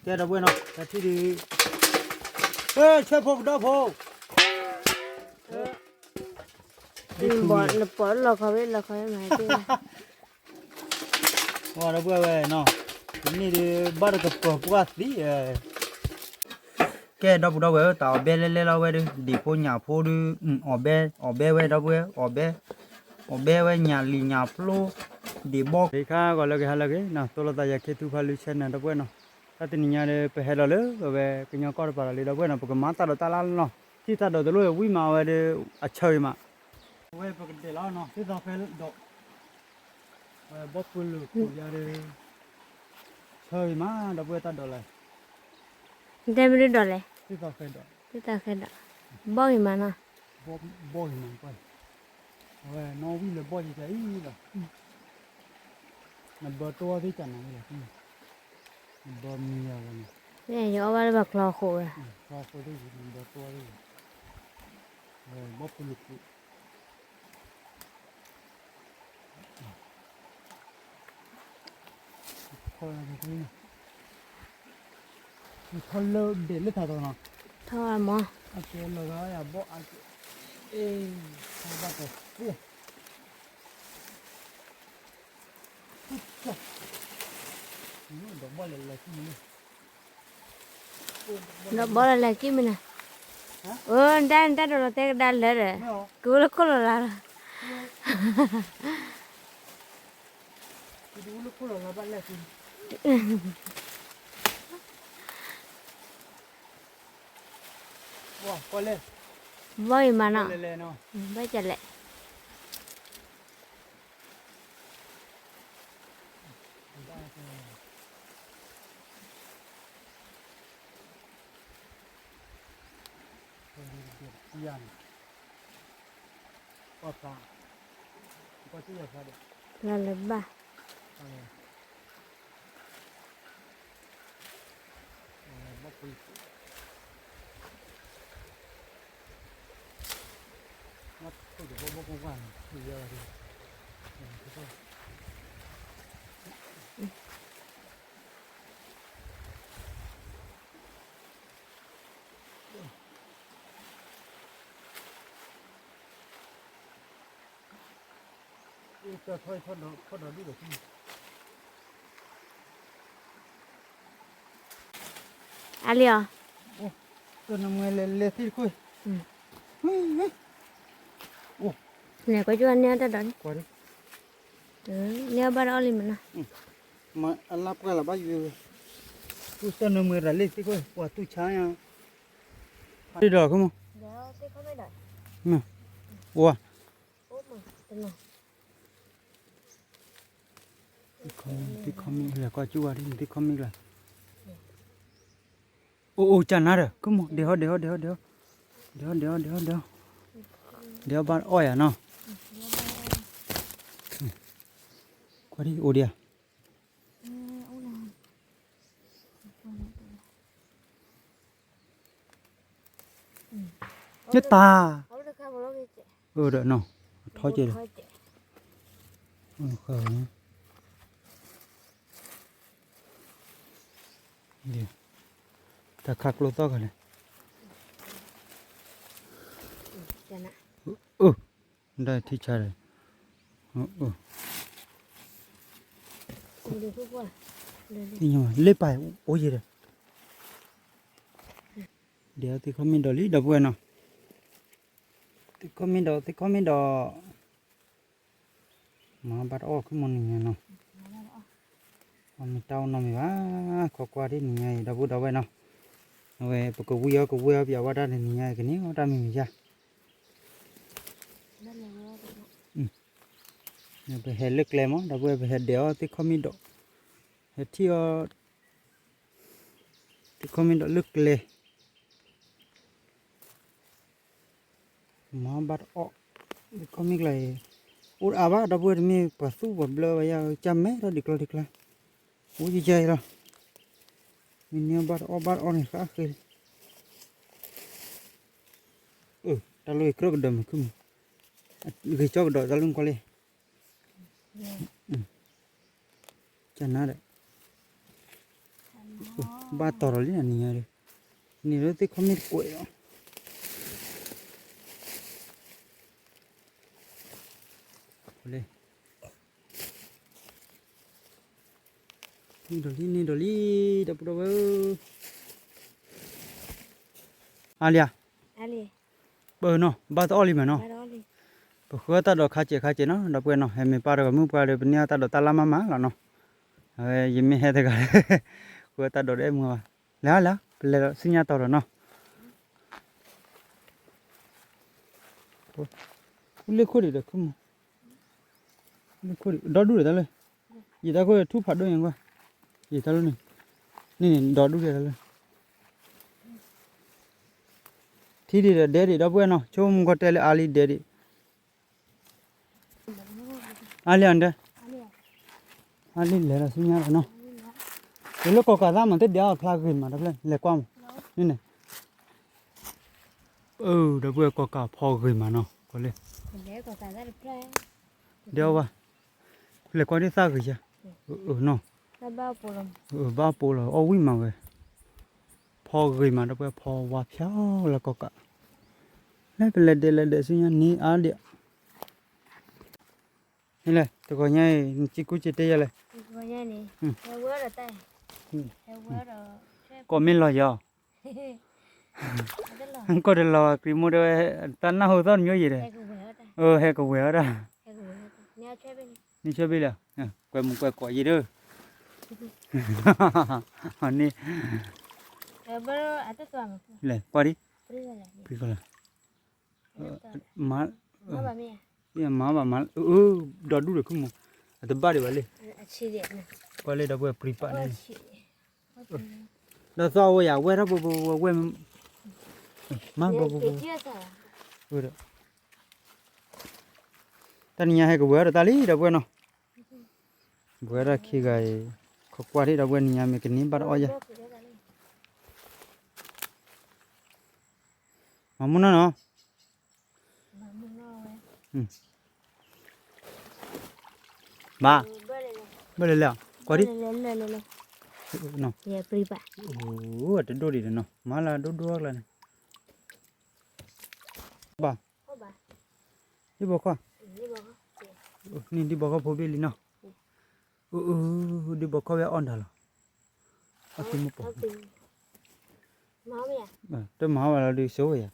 ကဲဒီပုၢ်ဝဲၢ်နီၤ တၢ်ထံၣ်ဒုး ဝဲဆဲဖိကဒီဖိ နပိာ်လီၤခီဝဲလီၤခီဝဲမၤတ့ၢ် ဝဲဒီပုၢ်ဝဲၢ်နီၤ တနံၣ်ဒုး ဘၣ်တကပၢၤပှၢ်သံ ကဲဒီပုၢ်ဒီဝဲၢ်ဧၢ တၢ်အီၣ်ဘဲလဲၣ်လဲၣ်လီၤဝဲဒုး ဒံၣ်ဖိညၣ်ဖိဒုး အီၣ်ဘဲ အီၣ်ဘဲဝဲဒီပုၢ်ဝဲၢ် အီၣ်ဘဲ အီၣ်ဘဲဝဲညၣ်လံၣ်ညၣ်ဖျိ ဒံၣ်ဘီ ဂ့ၤခါဂီၤလၢဂ့ၤဟါလၢဂ့ၤနီၤ သိၣ်လိသးယၤခ့ထူဖးလူ channel ဒီပုၢ်ဝဲၢ်နီၤ တၢ်တနံၤညါဒီး ပဟဲလီၤလၢအဝဲကညီကီၢ်တပၤလီၤလံ ဒီပုၢ်ဝဲၢ်နီၤ ပကမၤတၢ်ဒိးတၢ်လၢ်နီၤ ထံၣ်တၢ်ဒိးတလိၣ်ဝံၣ်မးဝဲဒီး အဆၢဂ့ၤမး အဝဲပကဒဲးလီၤနီၤ သ့ၣ်သီဖဲဒိး ဝဲဘီၣ်ဖုလူၤခိၣ်ယါဒီး ဆၢဂ့ၤမး ဒီပုၢ်ဝဲၢ်တၢ်ဒိးလၢ တဲမ့ၢ်ဒိးလဲၣ် သ့ၣ်သီဖဲဒိး သ့ၣ်သီဖဲဒိး ဘီၣ်ဂ့ၤမးနီၤ ဘီၣ်ဂ့ၤမးကွၢ် အဝဲနီၣ်ဝံၣ်လၢဘီၣ်ယကအံၤလီၤ နဘၢတိၢ်သ့ၣ်ကနၤဝဲလီၤ နဘၢမံၤယၤဝဲန့ၣ် ယအီၣ်ဘၣ်လၢပှၤချီဃိးဝဲ ချီဃိးသ့ၣ်ယနဘၢတိၢ်သ့ၣ်ယ ဘီၣ်ဖုလူၤခိၣ် ထီၣ်လၢဒဲးလၢထးသိးနီၤ ထီၣ်မး အကဲလီၤဂာ်ယဘီၣ်အကဲ အ့ ထီၣ်ဘၣ်တသ့ ဒီးဘီၣ်လဲၤလဲၤကံၢ်မနုၤ ဒီးဘီၣ်လဲၤလဲၤကံၢ်မနုၤ အၢ နတၢ်နတၢ်ဒိးလီၤတဲကဒါလၢဒီး ကဝဲလၢခိၣ်လီၤလၢ်လီၤ ဘီၣ်အံၤမးနီၤ ဘၣ်ကလဲၣ် လၢလၢဘၣ် အါလံအီၤ တနမွဲလဲၤလဲၤသ့ၣ်တခိၣ် န့ၣ်ကွၢ်ကၠူၣ်န့ၢ်တၢ်ဒိးန့ၣ် န့ၢ်ဘၣ်ဒီးအီၣ်လံမနီၤ မ့ၢ်အလါပှၢ်လၢဘၣ်ယွၤဝဲ အိၣ်တနမွဲတၢ်လဲၣ်သ့ၣ်ခိၣ် ပှၤတူၢ်ဆါညါ ဒ်ဒီးခိၣ်မး အိၣ် သ့ၣ်ခီမ့ၢ်လဲၤကွၢ်ကၠူၣ်ဝဲဒ်န့ၣ် သ့ၣ်ခီမ့ၢ်ကျါ အိၣ်အိၣ်ကနါဒီး come on ဒဲးဟီဒဲးဟီဒဲးဟီဒဲးဟီ ဒဲးဟီဒဲးဟီဒဲးဟီ ဒဲးဟီဘၣ်အီၣ်ယၤနီၤ ကွၢ်ဒ်အိၣ်ဒံးဧါ ယတၢ် အၢဒီးနီၤ ထီကဲဒီး တၢ်ခးကျိသီၣ်ခါလဲၣ် ဒၣ်ထံဆါဒီး လ့ပာ်အိၣ်ယဲဒီး ဒဲးသ့ၣ်ခီမ့ၢ်ဒီးလံ ဒီပုၢ်ဝဲၢ်နီၤ သ့ၣ်ခီမ့ၢ်ဒီး သ့ၣ်ခီမ့ၢ်ဒီး မၤဘၣ်တအီၣ်ခုမ့ၢ်နံၤညါနီၤ အမ့ၢ်တၢ်အိၣ်နီတမံၤဘၣ် ခိးကွၢ်ဒ်နံၤညါအံၤ ဒီပုၢ်ဒီဝဲၢ်နီၤ အဝဲပကဝံအီၤကဝဲအီၤပၠးဝဲဒၣ်တနံၤညါအံၤကန့ၢ်အီၣ်တၢ်မံၤမံၤယါ ပဟဲလၢကျဲမး ဒီပုၢ်ဝဲၢ် ပဟဲဒဲးအီၣ်သ့ၣ်ခီမ့ၢ်ဒီး ဟဲထံၣ်အီၤ သ့ၣ်ခီမ့ၢ်ဒီးလၢကျဲ မၤဘၣ်တအီၣ် သ့ၣ်ခီမ့ၢ်ကျါအံၤ အိၣ်တအါဘၣ် ဒီပုၢ်ဝဲၢ်တမ့ၢ်ပှၤသူၣ်ပှၤဘျၢဘၣ်ယါ ကၢ်မဲထီၣ်ဒံးကျီဒံးကျါ အိၣ်ယဲယဲအံၤလီၤ မ့ၢ်န့ၢ်ဘၣ်တအီၣ်ဘၣ်တအီၣ်န့ၣ် ဃၣ်ဃ့လံ တၢ်လိၣ်အံၤကြၢးကဒၢးမုာ်ခုမုာ် ဂ့ၤကၠီကဒီးတၢ်လိၣ်နကွၢ်လံ ကနါဒီး ဘၣ်တီၤဒီးလံနံၤညါဒီး, န့ၣ်လၢသ့ၣ်ခီမ့ၢ်တကွဲးလီၤ. န့ၣ်ဒီးလံ န့ၣ်ဒီးလံ, ဒီပုၢ်ဒီဝဲၢ်ဧၢ, အါလံဧါ, ပၢၢ်နီၤ ဘၣ်တအီၣ်လံမးနီၤ, ပဃုအီၣ်တၢ်ဒိးခါစဲးခါစဲးနီၤ ဒီပုၢ်ဝဲၢ်နီၤ, ဟဲမ့ၢ်ပၢ်တဂၤမုၣ်ပှၢ်ဒီး ပန့ၢ်အီၣ်တၢ်ဒိးတၢ်လၢ်မးမးလီၤနီၤ, အဝဲယမ့ၢ်ဟဲတဂၤလၢ ဃုအီၣ်တၢ်ဒိးဒီးအဲၣ်မုၢ်ဘၣ်, လဲၤလၢ ပလဲၤဒီးဆူညါတီၤဒီးနီၤ, လ့ၣ်ခိၣ်ဒံးဒီးခိၣ်မး, လ့ၣ်ခိၣ်ဒံး ဒီဒူၣ်ဒီးတၢ်လၢ, ယတၢ်ခိၣ်ထူၣ်ဖးဒိၣ်ညါကွၢ်, ယတၢ်လၢန့ၣ်, န့ၣ်န့ၣ် ဒီဒူၣ်ဒီးတၢ်လၢ ထံဒံးဒီးဒဲဒံး ဒီပုၢ်ဝဲၢ်နီၤ, ဆိကမိၣ်ကီၢ်တဲလၢအါလံဒဲဒံး, အါလံအီၤဒဲ, အါလံလဲၤဒီးဆူညါဒီးနီၤ, ယလၢကီၢ်ကးသၣ်မး တဒဲအီၤဖျါဂ့ၤမး ဒီပုၢ်ဝဲၢ် လဲၤကွၢ်မး, န့ၣ်န့ၣ်, အၢ ဒီပုၢ်ဝဲၢ် ကီၢ်ကးဖီဂ့ၤမးနီၤ ကီၢ်လၢ ဒဲအီၤဘၣ်, လဲၤကွၢ်ဒ်သၣ်ဂ့ၤယါ, နီၤ, ဘၣ်ပိာ်လီၤ အီၣ်ဝံၣ်မးဝဲ, ဖီဂ့ၤမး ဒီပုၢ်ဝဲၢ် ဖီဝါဖျါလၢကီၢ်ကး, လၢပလဲၤဒဲးလဲၤဒဲးဆူညါန့ၣ်အါဒံး, န့ၣ်လဲၣ် တဂီၤညါအံၤ နစံးကူစံးတဲယၤလဲၣ်, ကိးမ့ၢ်လီၤယီၤ ကီၢ်တလီၤ ကရံမိၢ်တဲဝဲ တၢ်နၢ်ဟူသီၣ်တမျိုးယံၤဒီး, ဟဲကဝဲၤအီၣ်တၢ်, နဆၢဘ့ၣ်လၢ, ကွဲမုာ်ကွဲကိးယံၤဒီး, န့ၣ်, လဲၤကွၢ်ဒံး, မၤဘၣ်မး, ဒီဒူၣ်ဒီးခိၣ်မး, အတဘၣ်ဒံးဘၣ်လံ, ကွၢ်လၢဒီပုၢ်ဝဲၢ်ပြံပာ်န့ၣ် ဒီးသီၣ်ဝဲယၤ ဝဲထီၣ်ပှဲၤပှဲၤဝဲ, မၤပှဲၤပှဲၤ, တၢ်နံၤညါဟဲကဝဲၤအီၣ်ဒီးတၢ်လံ ဒီပုၢ်ဝဲၢ်နီၤ, ဝဲဒၣ်ခံဂၤအံၤ, ခိးကွၢ်ထံၣ်ဒီပုၢ်ဝဲၢ် နံၤညါမ့ၢ်ကန့ၢ်ဘၣ်တအီၣ်ယၤ, မၤမူနီၤနီၤ ဘၣ်, ဘၣ်လဲၣ်လဲၣ်, ကွၢ်ဒံး, အိၣ်တဒိၣ်ဒံးနီၤ မၤလၢဒိၣ်ဒိၣ်အကျါန့ၣ်, ဘၣ်, ဒံဘီခီ, န့ၣ် ဒံဘီခီဖိဘ့ၣ်လံနီၤ, ဒံဘီခီဝဲအီၣ်ဒၣ်လီၤ, အကမပီၤ, တမၤဘၣ်လီၤဒုးစိယၤ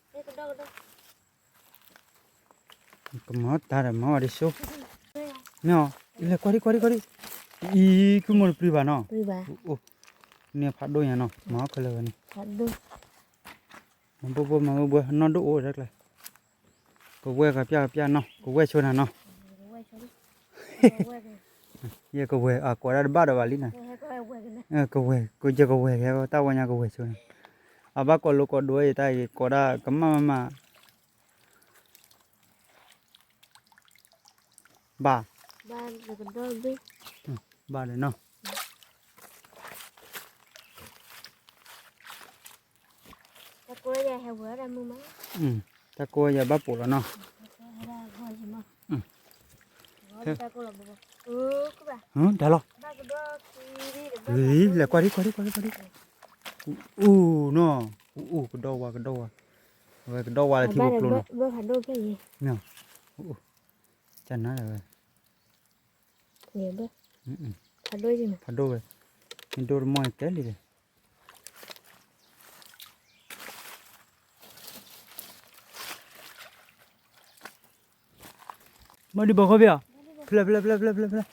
ကမၤတၢ်ဒီးမၤဝဲဒ်ဆိ, မ့ၢ်အီၤ, လဲၤကွၢ်ဒံးကွၢ်ဒံးကွၢ်ဒံး, အံၤ ကုမိၢ်တပျံၤဘၣ်နီၤ, န့ၣ်ဖးဒိၣ်ညါနီၤ မၤအီၣ်ခဲလၢာ်ဝဲန့ၣ်, မၤဘိဘိမၤဘိဘိ နီၢ်ဒိၣ်အိၣ်ဝဲတၢ်ကျါ, ကဝဲၢ်ကပျၢ်ကပျၢ်နီၤ ကဝဲၢ်ဆိနၤနီၤ ယကဝဲၢ်အကိးဒၣ်တဘၣ်ဒီးဘၣ်လံနၤ, ကဝဲၢ် ကယကဝဲၢ်ကဲ တၢ်ဝဲညါကဝဲၢ်ဆိန့ၣ်, အဘၣ်ကိးလိာ်ကိးဒိးအံၤ တၢ်အံၤကိးဒၣ်ကမၣ်မးမး, ဘၣ်, ဘၣ်ဒီးနီၤ, တၢ်ကိးယၤဘၣ်ပိာ်လီၤနီၤ, တၢ်လီၤ, လဲၤကွၢ်ဒံးကွၢ်ဒံးကွၢ်ဒံးကွၢ်ဒံး, အူနီၤ, အူကဒီဝါကဒီဝါ, အဝဲကဒီဝါလၢထံဖိကျိနီၤ, ကနါဒၣ်ဝဲ, ဖးဒိၣ်ဝဲ, မ့ၢ်ဒိၣ်တမီၢ်အံၤတဲလံဒီး မ့ၢ်ဒံးဘီခီဘ့ၣ်ဧါ, ဖျဲၣ် ဖျဲၣ် ဖျဲၣ် ဖျဲၣ် ဖျဲၣ်,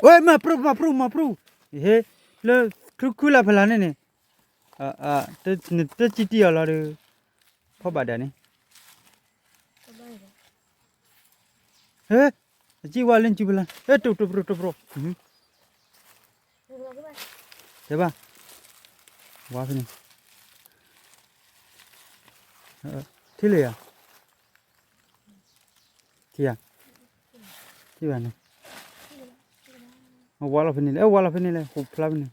ဝဲ မၤပြူၢ် မၤပြူၢ် မၤပြူၢ်, ဟ့ လၢ ခုခုလၢဖလၢ်န့ၣ်န့ၣ်, နတစံးတံၢ်အီၤလီၤဒီး, ဖီၣ်ဘၣ်ဒၣ်န့ၣ်, ဟ့ အစံးဝဲလၢနစုဖလၢ်, ဟ့ တိၢ်တိၢ်ပြိၢ်တိၢ်ပြိၢ်, တဲဘၣ်, ဝါဖဲန့ၣ်, ထံၣ်လၢယၤ, ထံၣ်ယၤ, ထံၣ်ဘၣ်န့ၣ်, ဝါလီၤဖဲန့ၣ်လဲၣ်, ဝါလီၤဖဲန့ၣ်လဲၣ်, ဟိဖျါဖဲန့ၣ်,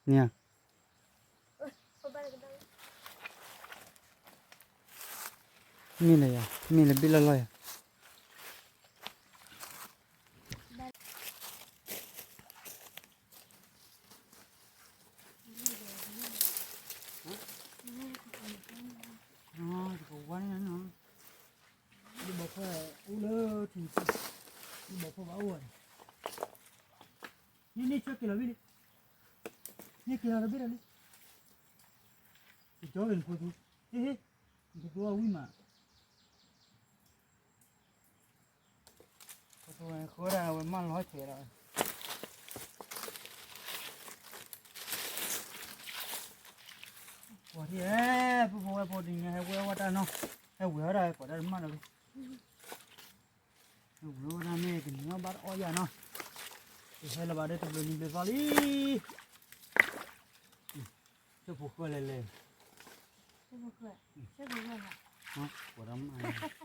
န့ၣ်ဧါ, မ့ၢ်လၢယၤ, မ့ၢ်လၢဘ့ၣ်လီၢ်လီၢ်ယၤ. တကဝါန့ၣ်နီၤ, ဒ်ဘီခီၣ်အိၣ်လၢထံ, ဒ်ဘီခီၣ်ဘၣ်အိၣ်ဝဲန့ၣ်, န့ၣ်န့ၣ်ဆၢက့ၤလီၤဘ့ၣ်လံ, န့ၣ်က့ၤလီၤတဘ့ၣ်ဒီးလံ, ကကၠီက့ၤနဖိသူ, ဟ့ၣ်ဟ့ၣ်, နဖိသူအဝံၣ်မး, ပှၤဝဲဃၢဒၣ်ဝဲမၢလီၤဆဲးဒီး, ပှၤထံၣ်ဧဲ, ပုၢ်ဖိဝဲၢ်ဖိတနံၤညါဟဲဝဲဝဲတၢ်နီၤ, ဟဲဝဲဝဲဒၣ်ကွၢ်တၢ်တမၣ်လီၤ, ဟဲဝဲဝဲဒၣ်မ့ၢ်ကနံၤအီၣ်ဘၣ်တအီၣ်ယၤနီၤ, တဟဲလၢၤဘၣ်ဒီးတဘျုးနံၤဘျုးသီလံ. ဆၢဖိဃၢလဲၤလဲၤ, ဆၢဖိဃၢယၤနီၤ, တ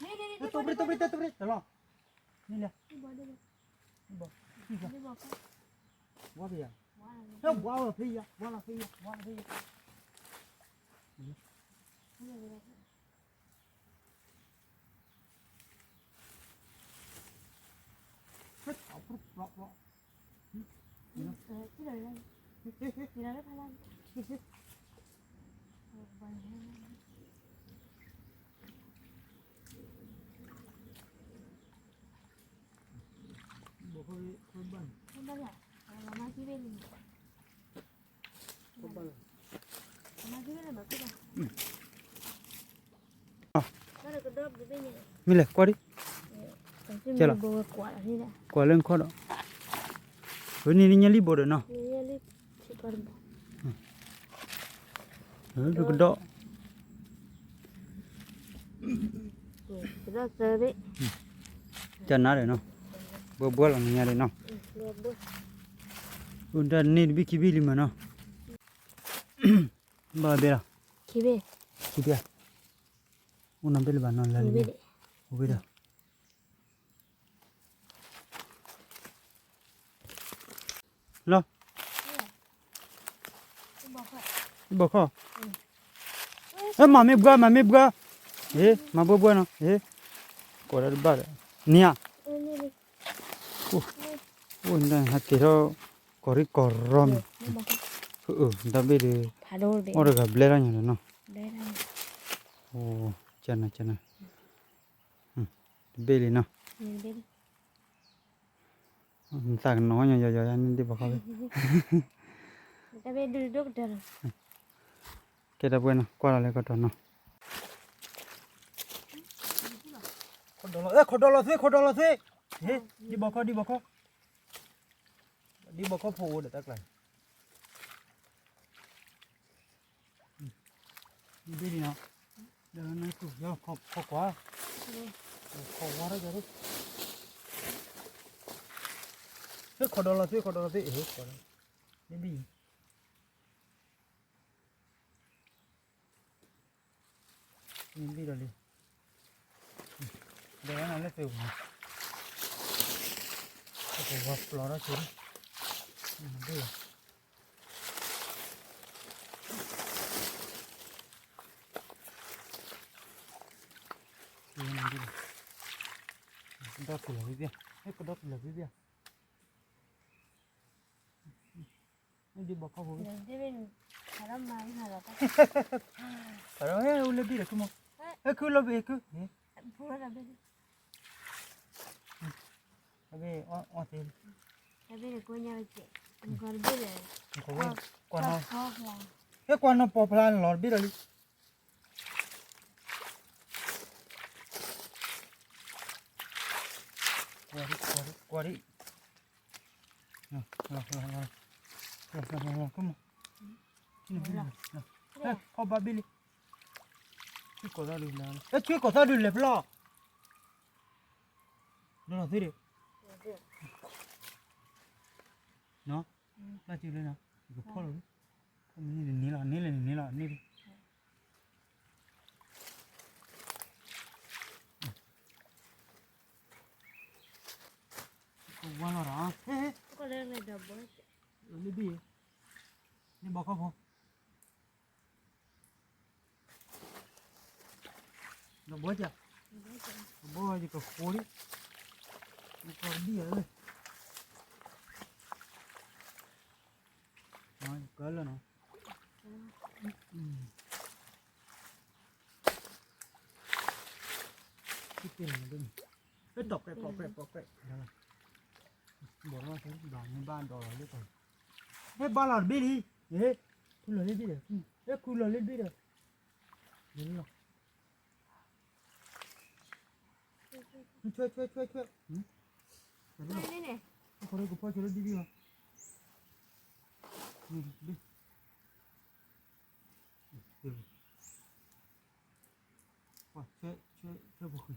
ိၢ်ပြံတိၢ်ပြံတိၢ်ပြံတလီၤ, န့ၣ်လဲၣ်, ဘွါဖဲယၤ, ဘွါလီၤဖဲယၤ, ဘွါလီၤဖဲယၤ, ဘွါလီၤဖဲယၤ. မ့ၢ်လဲၣ် ကွၢ်ဒံး, ကဲလီၤ, ကွၢ်လၢနခီၣ်ဒီး, ဝဲန့ၣ်ညါလံဘိဒီးနီၤ, ကဒီး, ကနၣ်ဒီးနီၤ, ဘှဲဘှဲလီၤနညါဒီးနီၤ, အိၣ်တၢ်န့ၢ်တဘ့ၣ်ခံဘ့ၣ်လံမးနီၤ, ဘၣ်ဘ့ၣ်လီၤ, ခံဘ့ၣ်, အိၣ်နီတဘ့ၣ်လၢၤဘၣ်နီၤ, လၢလံ, အိၣ်ဘ့ၣ်ဒီး လီၤ, ဘီခီၣ်, မၤမ့ၢ်ဘှါ မၤမ့ၢ်ဘှါ, မၤဘှါဘှါနီၤ, ကိးဒၣ်တဘၣ်ဒီး, န့ၣ်ဧါ, အိၣ်, ဟဲက့ၤထီၣ် ကီၤရံၣ်ကီၤရီမ့ၢ်, တၢ်ဘ့ၣ်ဒီး, အိၣ်တဂၤဘျဲၣ်ထီၣ်ညါဒီးနီၤ, ကနၤ, တဘ့ၣ်လံနီၤ. နသးကနီၤညီညီညီန့ၣ်ဒ်ဘီခီၣ်ဘ့ၣ်, ကဲတၢ်ပှဲၤနီၤ ကွၢ်လီၤလၢကတီၢ်နီၤ, ခိၣ်ဒီလီၤသ့ ခိၣ်ဒီလီၤသ့, ဒ်ဘီခီၣ် ဒ်ဘီခီၣ်, ဒ်ဘီခီၣ်ဖိအိၣ်ဒီးတၢ်ကျါ ဘ့ၣ်နီၤ, ဒီးနကူၣ် ခီကွၢ်, ခီဝါထီၣ်ကဒီး, ခိၣ်ဒီလီၤသ့ ခိၣ်ဒီလီၤသ့, ဘ့ၣ် ဘ့ၣ်ဒီးလံ, ဒီးနၤလၢသ့ၣ်ဝါ, ကဝါပျီထီၣ်က့ၤ, ဘ့ၣ် ကဒီၣ်ပူၤလီၤဘ့ၣ်ဘ့ၣ်, ကဒီၣ်ပူၤလီၤဘ့ၣ်ဘ့ၣ်, ဒ်ဘီခီၣ်ဖိ, ဖးထီၣ်မၤ, ဖးထီၣ်ဟဲအိၣ်လၢဘ့ၣ်ဒီးခုမး, ဟဲခုလီၤဘ့ၣ်ခု, ဟဲကွၢ်နီၤ, ဟဲကွၢ်နီၤပိာ်ဖျါလီၤတဘ့ၣ်ဒီးလံ. ကွၢ်ဒံး, ကွၢ်ဒံး, ကွၢ်ဒံး, လီၤ, လီၤ, လီၤ, လီၤ, လီၤ, လီၤ, လီၤ, လီၤ, ဟဲ, ဖီၣ်ဘၣ်ဘ့ၣ်လံ, ဆွံၣ်ကိးသီဒုးလဲၤ, ဟဲ, ဆွံၣ်ကိးသီဒုးလဲၤဖျီ, လီၤလီၤသ့ဒံး, နီၤ, ဘၣ်စုလၢနီၤ, ယကဖီၣ်လီၤ, ဖီၣ်မ့ၢ်န့ၣ်န့ၣ်လီၤ, န့ၣ်လဲၣ်န့ၣ်န့ၣ်လီၤ, န့ၣ်ဒံး ကဝါလီၤဒီး, ဟဲ, ဟဲ, လၢဘ့ၣ်, န့ၣ်ဘီခီၣ်ဖိ, ဘီယကဃိလံ, ယကဒံၣ်အီၤလၢ, ယကလၢနီၤ, တၢ်ပီၣ်ပြဲးပီၣ်ပြဲး, ဘီဘၣ်ဒိးလီၤလၢ, ဟဲဘါလီၤတဘ့ၣ်လံ, ဟဲ, ခူလီၤလၢဘ့ၣ်ဒီး, ဟဲခူလီၤလၢဘ့ၣ်ဒီး, လီၤ ဆွဲဆွဲဆွဲဆွဲ, ကဖီချိုဒ်ဒ်လီၤ, ဆွဲဆွဲဆွဲဖိဃံ,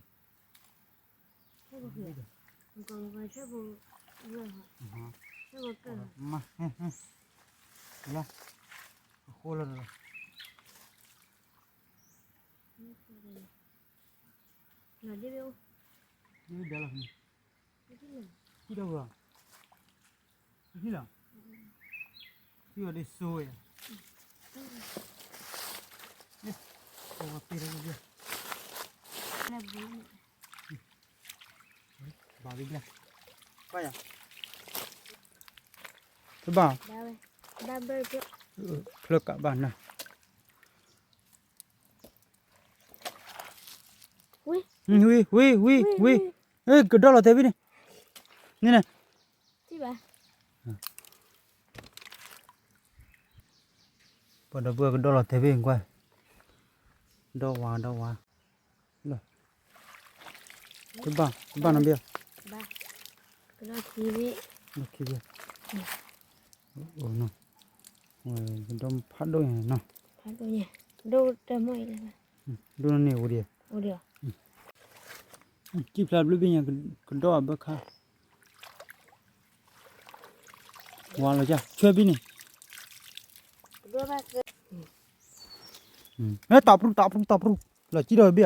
ဆွဲဖိဃံ, ဆွဲဖိဃံ, ဆွဲဖိဃံ, လၢ, အဃိလီၤလီၤ ဒ်ဒၣ်လီၤ, ထံၣ်ဒီးဝဲ, ထံၣ်လီၤ, ထံၣ်ဒီးစိဝဲ, ပ့ၤဒီး, ဘၣ်ဘၣ်, ဘၣ်ယၤ, တဘၣ်, ဖျၢၣ်ကးဘၣ်နၤ ဝံၤ, ဝံၤ, ဝံၤ, ဝံၤ, ကဒီၣ်လီၤတဲာ်ဘ့ၣ်န့ၣ်, န့ၣ်န့ၣ်, ပှၤဒီပုၢ်ဝဲၢ်ကဒီၣ်လီၤတဲာ်ဘ့ၣ်ကွၢ်, ဒီဝါဒီဝါ, တဘၣ်, တဘၣ်နီတဘ့ၣ်, ကဒီၣ်ခံဘ့ၣ်, ကဒီၣ်ဖးဒိၣ်ညါနီၤ, ဒိၣ်န့ၢ်အိၣ်ဒံး, အိၣ်ဒံး, ကံၣ်ဖျါဘျုးဘ့ၣ်ညါ, ကဒီၣ်အဘၢခါ, ဝါလီၤယၤ ဆွဲဘ့ၣ်န့ၣ်, တၢ်ပြူတၢ်ပြူတၢ်ပြူ, လီၤကံၣ်ဒီးဘ့ၣ်ဧါ,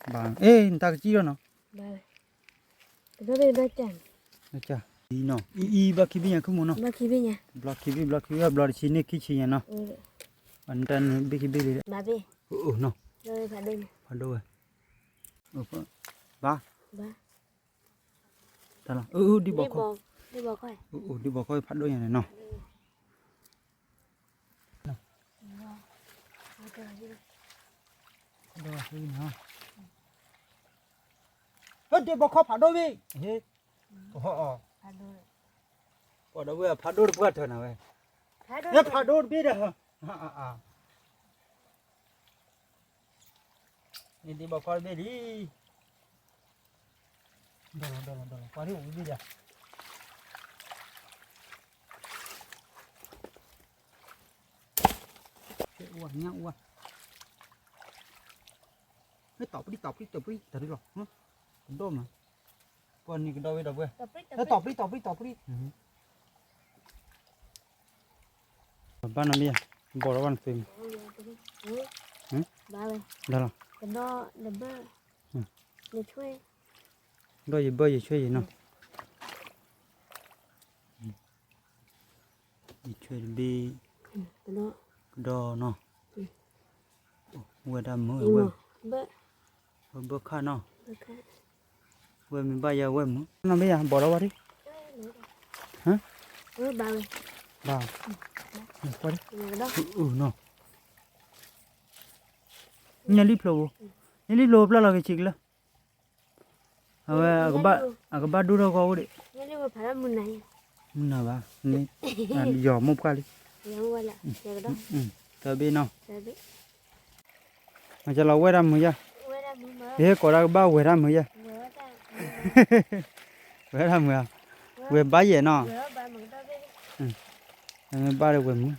ဘၣ်အ့ၣ် နတၢ်ကစံၣ်လီၤနီၤ, အံၤနီၤ အံၤအံၤဘျီခံဘ့ၣ်ညါ ခုမူနီၤ, ဘျီခံဘ့ၣ် ဘျီခံဘ့ၣ် ဘျီတဆံန့ၢ်ခံဆံညါနီၤ, အနတၢ်န့ၣ်ဘ့ၣ်ခံဘ့ၣ်လံ, နီၤ, ဖးဒိၣ်ဝဲ, ဘၣ်, တၢ်လီၤ အၢ ဒံးဘီခီ, ဒံးဘီခီဖးဒိၣ်ညါန့ၣ်နီၤ, ဒံးဘီခီဖးဒိၣ်ဘ့ၣ်, ပှၤဒီပုၢ်ဝဲၢ်ဖးဒိၣ်တပှၢ်ထၢနၤဝဲ, ဖးဒိၣ်တဘ့ၣ်ဒီး, န့ၣ်ဒံးဘီခီတဘ့ၣ်လံ, ဒီးလီၤ ဒီးလီၤ ဒီးလီၤ ပှၤဒ်အိၣ်ဘ့ၣ်ဒီး, အိၣ်ဝဲ ညၣ်အိၣ်ဝဲ, ဟဲ တီၣ်ပြံ တီၣ်ပြံ တီၣ်ပြံ တၢ်ဒ်လီၤ, ကဒီၣ်မး, ပှၤန့ၣ်ကဒီၣ်ဝဲဒီပုၢ်ဝဲၢ်, ဟဲ တီၣ်ပြံ တီၣ်ပြံ တီၣ်ပြံ, ဘၣ်နီတဘ့ၣ်, ဘီၣ်ဒီးဘၣ်နသုးမး, ဒီးလီၤ, ဒီးယဘၢၣ်ယဆွဲယနီၤ, ယဆွဲတဘ့ၣ်, ကဒီၣ်နီၤ, ဝဲတၢ်မုာ်ဝဲ, ဝဲဘၢၣ်ခၣ်နီၤ, ဝဲမ့ၢ်ဘၣ်ယၤဝဲမုာ်, နီတဘ့ၣ်ယၤ ဘီၣ်ဒီးဝဲဒၣ်, ဘၣ်, ဘၣ်, နီၤ, ညၣ်လံၣ်ဖျိဘိ, ညၣ်လံၣ်ဖျိဘိပျၢ်လီၤက့ၤဆံးကလၢာ် အဝဲ, အကဘၣ်ဒိၣ်ထီၣ်ကီအိၣ်ဒံး, မုၢ်နၤဘၣ်, ယီၤမိၢ်ပှၢ်လံ, တဘ့ၣ်နီၤ, မၤစၢၤလီၤဝဲဒၣ်မုာ်ယၤ, ယဟဲကိးတၢ်ကဘၣ်ဝဲဒၣ်မုာ်ယၤ, ဝဲဒၣ်မုာ်ဧါ, ဝဲဘၣ်ယဲၢ်နီၤ, ဘၣ်ဒီးဝဲမုာ်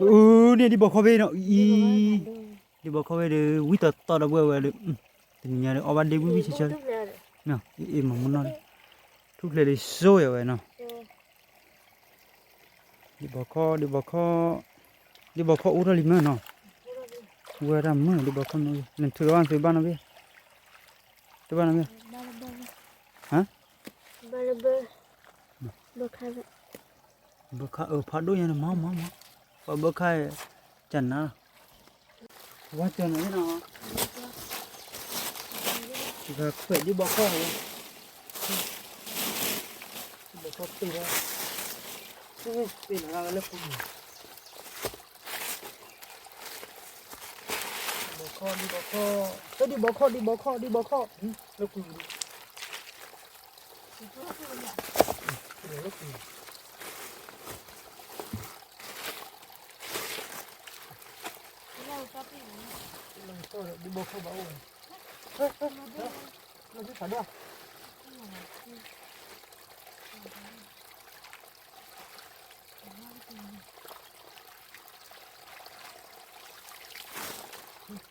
အုန့ၣ်ဒံးဘီခီဖဲနီၤ, အံၤ, ဒံးဘီခီဖဲဒီး ဝံသးသီဒီပုၢ်ဝဲၢ်ဒီး, တနံၤညါဒီး အီၣ်ဘၣ်ဒ့ဝံၣ်ဝံၣ်ဆၢဆၢ, အ့ၣ်မၤမနီၣ်လံ, ထူၣ်ဖျဲးလံစိယၤဝဲနီၤ, ဒံးဘီခီ, ဒံးဘီခီ, ဒံးဘီခီအိၣ်ထီၣ်လံမ့ၢ်နီၤ, ဝဲဒၣ်မုာ်ဒံးဘီခီမ့ၢ်, နထုးလီၤဘၣ်နသုးဘၣ်နီၤဘ့ၣ်, တဘၣ်နီၤဘ့ၣ်, ဟါ ဘၣ်လၢဘၢ, ဘၢခါလၢ, ဘၢခါအၢဖးဒိၣ်ညါန့ၣ် မၤမၤမၤ, ပှၤဘၢခါ ကနၤလီၤ, ဝါကနၤနီၤ, ယခွဲးဒ်ဘီခီၣ်, ဘီခီၣ်ပ့ၢ်လီၤ, ပ့ၢ်လီၤလၢပူၤ, ဘီခီၣ်ဒ်ဘီခီၣ်, ဒ်ဘီခီၣ် ဒ်ဘီခီၣ် ဒ်ဘီခီၣ်, လၢပူၤ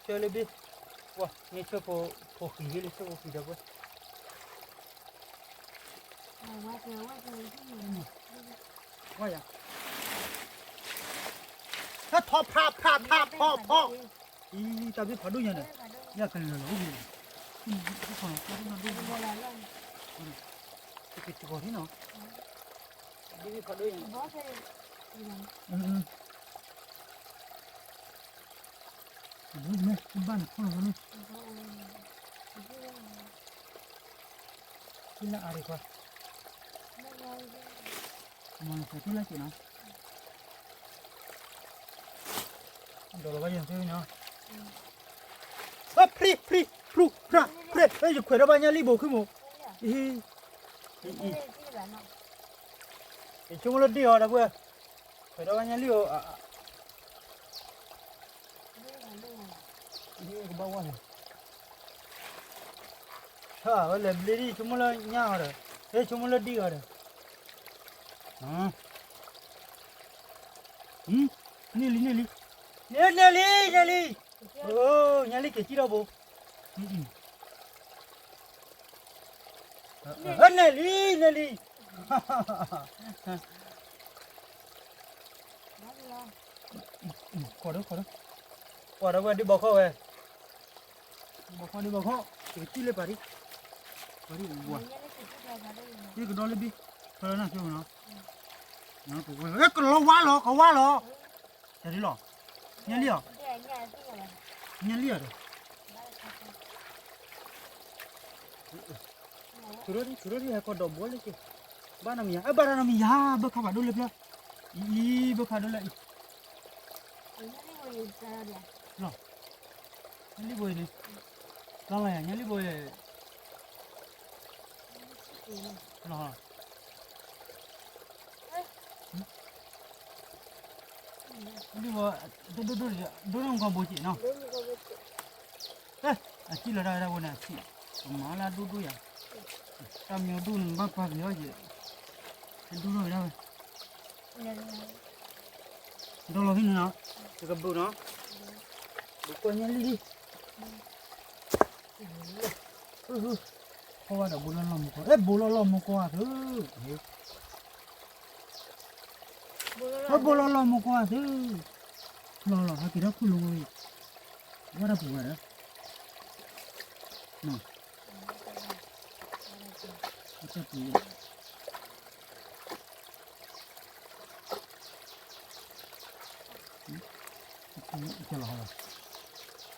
ဆၢလၢဘ့ၣ်, ဝါ မ့ၢ်ဆၢဖိ ဖိဃံၤလၢဆၢဖိဃံၤဒီးဘၣ်, ဝါယၤ, ထီၣ်ဖးဖးဖးဖီဖီ, အံၤ တၢ်ဘ့ၣ်ဖးဒိၣ်ညါန့ၣ်, ယကလၢာ်လီၤအိၣ်ဘ့ၣ်, တက့ၤတကီၢ်နီၤ, ဘ့ၣ်ဖးဒိၣ်ညါ, မ့ၢ်ဘၣ်န့ၣ်ခီၣ်လီၤန့ၣ်, ထူလၢအါဒံးခွါ, မ့ၢ်နသးထူလၢက့ၤနီၤ, ဒီးလီၤဘၣ်ယၤသ့ၣ်နီၤ, ဖရံဖရံဖရူဖရၣ်ဖရၣ်, ယခွဲးဒီးဘၣ်ညါလံဘိးခုမိၣ်, ယဆိကမိၣ်လၢဒ့ၣ်အီၤဒီပုၢ်ဝဲၢ်, ခွဲးဒီးဘၣ်ညါလံအီၤ, ကဘၣ်ဝဲလဲၣ်, ဝဲလဲၤဘျ့ဒ်ဆိကမိၣ်လၢညါအီၤဒီး, ဟဲဆိကမိၣ်လၢဒ့ၣ်အီၤဒီး, န့ၢ်လံန့ၢ်လံ, န့ၢ်လံန့ၢ်လံ, ညါလံက့ၤစံၣ်ထီၣ်ဘိ, န့ၢ်လံန့ၢ်လံ, ခိးဒိခိးဒိ, ကွၢ်ဒီးဝဲဒ်ဘီခီၣ်ဝဲ, ဘီခီၣ်ဒ်ဘီခီၣ်, ကစံၣ်လၢပာ်ဒံး, ပာ်ဒံးဝါ, ယကဒီလၢဘ့ၣ်, ဖဲလၢနၢ်ကၠိနီၤ, ကလီၤဝါလီၤ ကဝါလီၤ, တၢ်ဒ်လီၤ, ညါလံအီၤ, ညါလံအီၤဒီး ထုးထီၣ်ဒံး ထုးထီၣ်ဒံး ဟဲကီၢ်ဒီးဘိလၢက့ၤ, ဘၣ်နီတမံၤယၤ, အၢ ဘၣ်တၢ်နီတမံၤယၤ, ဘၢခါဖးဒိၣ်လၢပျၢၤ, အံၤ ဘၢခါဒိၣ်လၢအံၤ, လီၤ, ညါလံဘိအံၤန့ၣ်, လီၤလီၤယၤ ညါလံဘိအံၤ, လီၤ ဒိၣ်ဒိၣ်ဒိၣ်ဒိၣ် ဒိၣ်ဒိၣ်မူကီၢ်ဘိက့ၤနီၤ, အစံၣ်လီၤတၢ်ဝဲဒၣ်ဝဲန့ၣ်အစံၣ်, ကမၤလၢဒိၣ်ဒိၣ်ယၤ, တၢ်မံၤဒိၣ်န့ၣ် ဘၣ်ပာ်က့ၤအီၤက့ၤ, ဒိၣ်ထီၣ်ဝဲဒၣ်ဝဲ, ဒီလီၤဖဲန့ၣ်နီၤ, တကဘုးနီၤ, ဘုးကွၢ်ညါလံလံ ဖီဝါဒီးဘိလီၤလီၢ်မူကီၢ်, အဲ ဘိလီၤလီၢ်မူကီၢ်အသု, ဘိလီၤလီၢ်မူကီၢ်အသု, လီၤလီၤ ဟဲက့ၤထီၣ်ခူၣ်လိဝဲ, ဝဲဒၣ်ပူၤဝဲဒီး, တၢ်ပူၤ ကလီၤဟါလီၤ,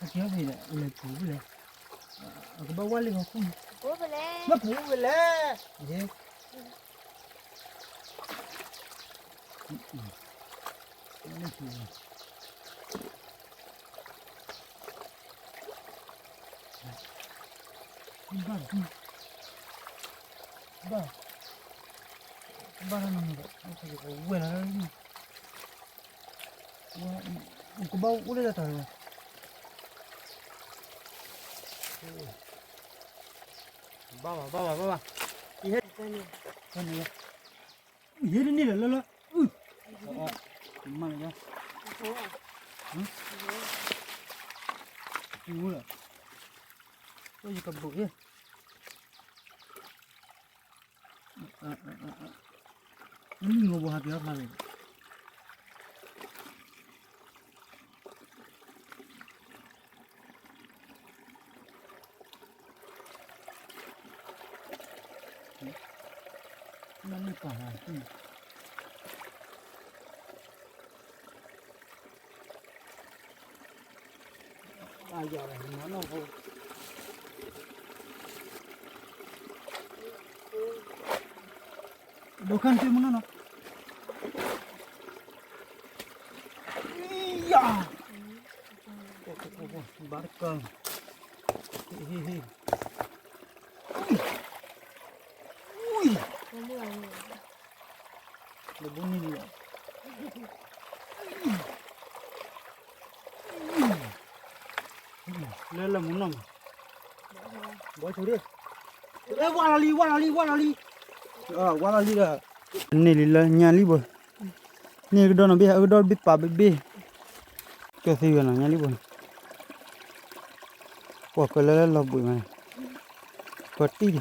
အကဲဝဲလဲၤပူၤလဲၣ်, အကဘၣ်ဝဲလံဟီၣ်ခိၣ်န့ၣ်, ဘၣ်ပူၤဝဲလဲၣ်, ဘၣ်, ဘၣ်, ဘၣ်နီၤ, ဝဲလီၤ, ကဘၣ်အိၣ်လၢတၢ်လီၤ, ဘၣ်ဘၣ်ဘၣ်ဘၣ်ဘၣ်, ယဟဲ, ယဟဲတန့ၢ်လၢလၢလၢ, မၤလၢ, လၢ, ယကဘုး, နမံၤငိၢ်ဘိဟးက့ၤအီၤဖျါလီၤ, နမံၤပာ်လီၤ, တၢ်ယီၤဒီးမနီၢ်ဖိ ဒိခါနက့မနီၢ်နီၤ ယၤ ဘၣ်တကၢ ဟ့ၣ်ဟ့ၣ်ဟ့ၣ် လၢဘိန့ၣ်လီၤ လၢလၢမူနီၢ်မး ဘီဆိဒၣ် ဝါလီၤလံ ဝါလီၤလံ ဝါလီၤလံ ဝါလီၤလံဒီး န့ၢ်လံလၢညါလံဘိ န့ၢ်ကဒီးနီၤဘ့ၣ် အကဒီးဘ့ၣ်ပာ်ဘ့ၣ်ဘ့ၣ် ကၠီၣ်သံဝဲနီၤ ညါလံဘိန့ၣ် ကွၢ်ကလၢလၢလီၤဘှံးမးန့ၣ် ကွၢ်တံၢ်ဒံး လီၤ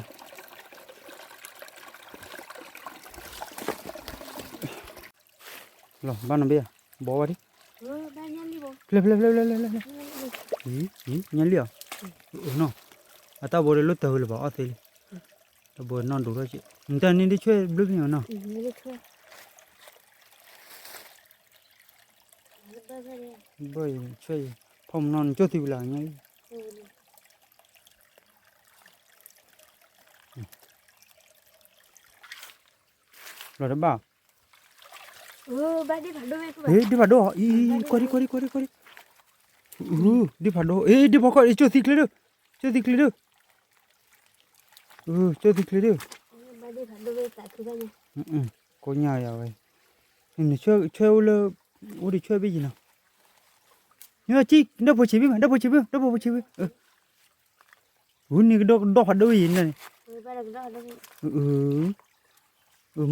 ဘၣ်နီၤဘ့ၣ်ဧါ ဘီဝဲဒံး ဖျဲၣ်ဖျဲၣ်ဖျဲၣ်ဖျဲၣ်ဖျဲၣ်ဖျဲၣ် အံၤ အံၤ ညါလံဧါ အနီၢ် အတၢ်ဘိဒီးလိၣ်တၢ်ဝဲလၢၤဘၣ်အီၣ်သ့လံ တၢ်ဘိနီၢ်ဒိၣ်ထီၣ်က့ၤ နတၢ်န့ၣ်ဒ်ဆွဲဘျုးဖဲညါနီၤ ဘၣ်ဆွဲ ဖီမနီၢ်နကၠိၣ်သံဝဲလၢညါ လီၤတဘၣ် ဟ့ၣ်ဒ့ဖးဒိၣ် အံၤ ကွၢ်ဒံ ကွၢ်ဒံ ကွၢ်ဒံ ကွၢ်ဒံ ဒ့ဖးဒိၣ် အ့ ဒ့ဖီခိၣ် ကၠိၣ်သံချ့ဒၣ် ကၠိၣ်သံချ့ဒၣ် ကၠိၣ်သံချ့ဒၣ် ကိးညါယၤဝဲ နဆွဲအိၣ်လၢ အိၣ်ဒံးဆွဲဘ့ၣ်ယံၤနီၤ နကၠံ ဒီဖိဆံးဘ့ၣ်မး ဒီဖိဆံးဘ့ၣ် ဒီဖိဆံးဘ့ၣ် အူန့ၣ်ကဒီးကဒီးဖးဒိၣ်ဝဲယံၤန့ၣ်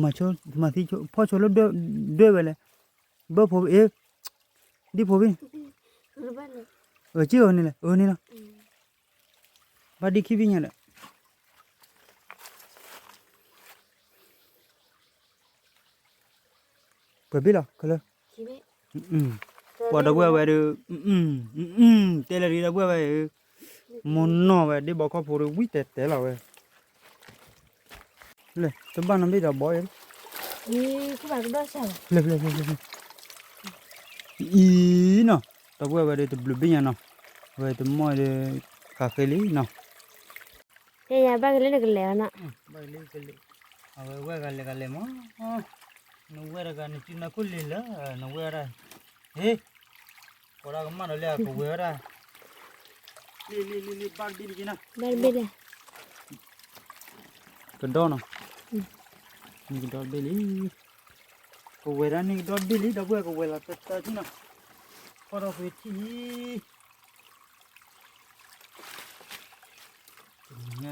မၤဆိ မၤသံဆိ ဖီၣ်ဆိလၢဒွဲၣ်ဝဲလဲၣ် ဘၢဖိအ့ ဒ်ဖိဘ့ၣ် အက့ၢ်အီၤန့ၣ်လဲၣ် အန့ၣ်လီၤ ဘၣ်ဒ်ခံဘ့ၣ်ညါဒီး ပှဲၤဘ့ၣ်လီၤ ခဲလၢာ် ပှၤဒီပုၢ်ဝဲၢ်ဝဲဒီး တဲလၢာ်ဒီးဒီပုၢ်ဝဲၢ်ဝဲ မိၢ်နီၢ်ဝဲ ဒ့ဘီခီဖိဒီး ဝံၣ်တဲာ်တဲာ်လီၤဝဲ လၢ တဘၣ်နီတဘ့ၣ်ဒီးဘီ လၢ လၢ လၢ လၢ အံၤနီၤ ဒီပုၢ်ဝဲၢ်ဝဲဒီးတဘျုးဘ့ၣ်ညါနီၤ အဝဲတမီၢ်ဒီး ဃးဃ့လံနီၤ ယဘၣ်ကလဲၤနကလဲၤအီၤနီၤ ဘၣ်ကလဲၤကလဲၤ အဝဲဝဲၢ်ဂၤလဲၤဂၤလဲၤမး နဝဲၢ်တဂၤနစုနၢ်ခိၣ်လံလၢ နဝဲၢ်ဒၣ် ဟ့ၣ် ကိးဒၣ်ကမၣ်ဒီးလၢအကဝဲၢ်ဝဲဒၣ် လံ လံ လံ လံ ဘၣ်တဘ့ၣ်လံက့ၤနီၤ ဘၣ်တဘ့ၣ်လံ ကဒီနီၤ နကဒီတဘ့ၣ်လံ ကဝဲၢ်ဒၣ်န့ၣ်ကဒီတဘ့ၣ်လံ ဒီပုၢ်ဝဲၢ်ကဝဲၢ်လီၤတၢ်တၢ်ထံၣ်နီၤ ဖီၣ်ထီၣ်ကွံာ်ထံၣ်လံ ညါ ထံဂၤဒီးဘှဲဘှဲ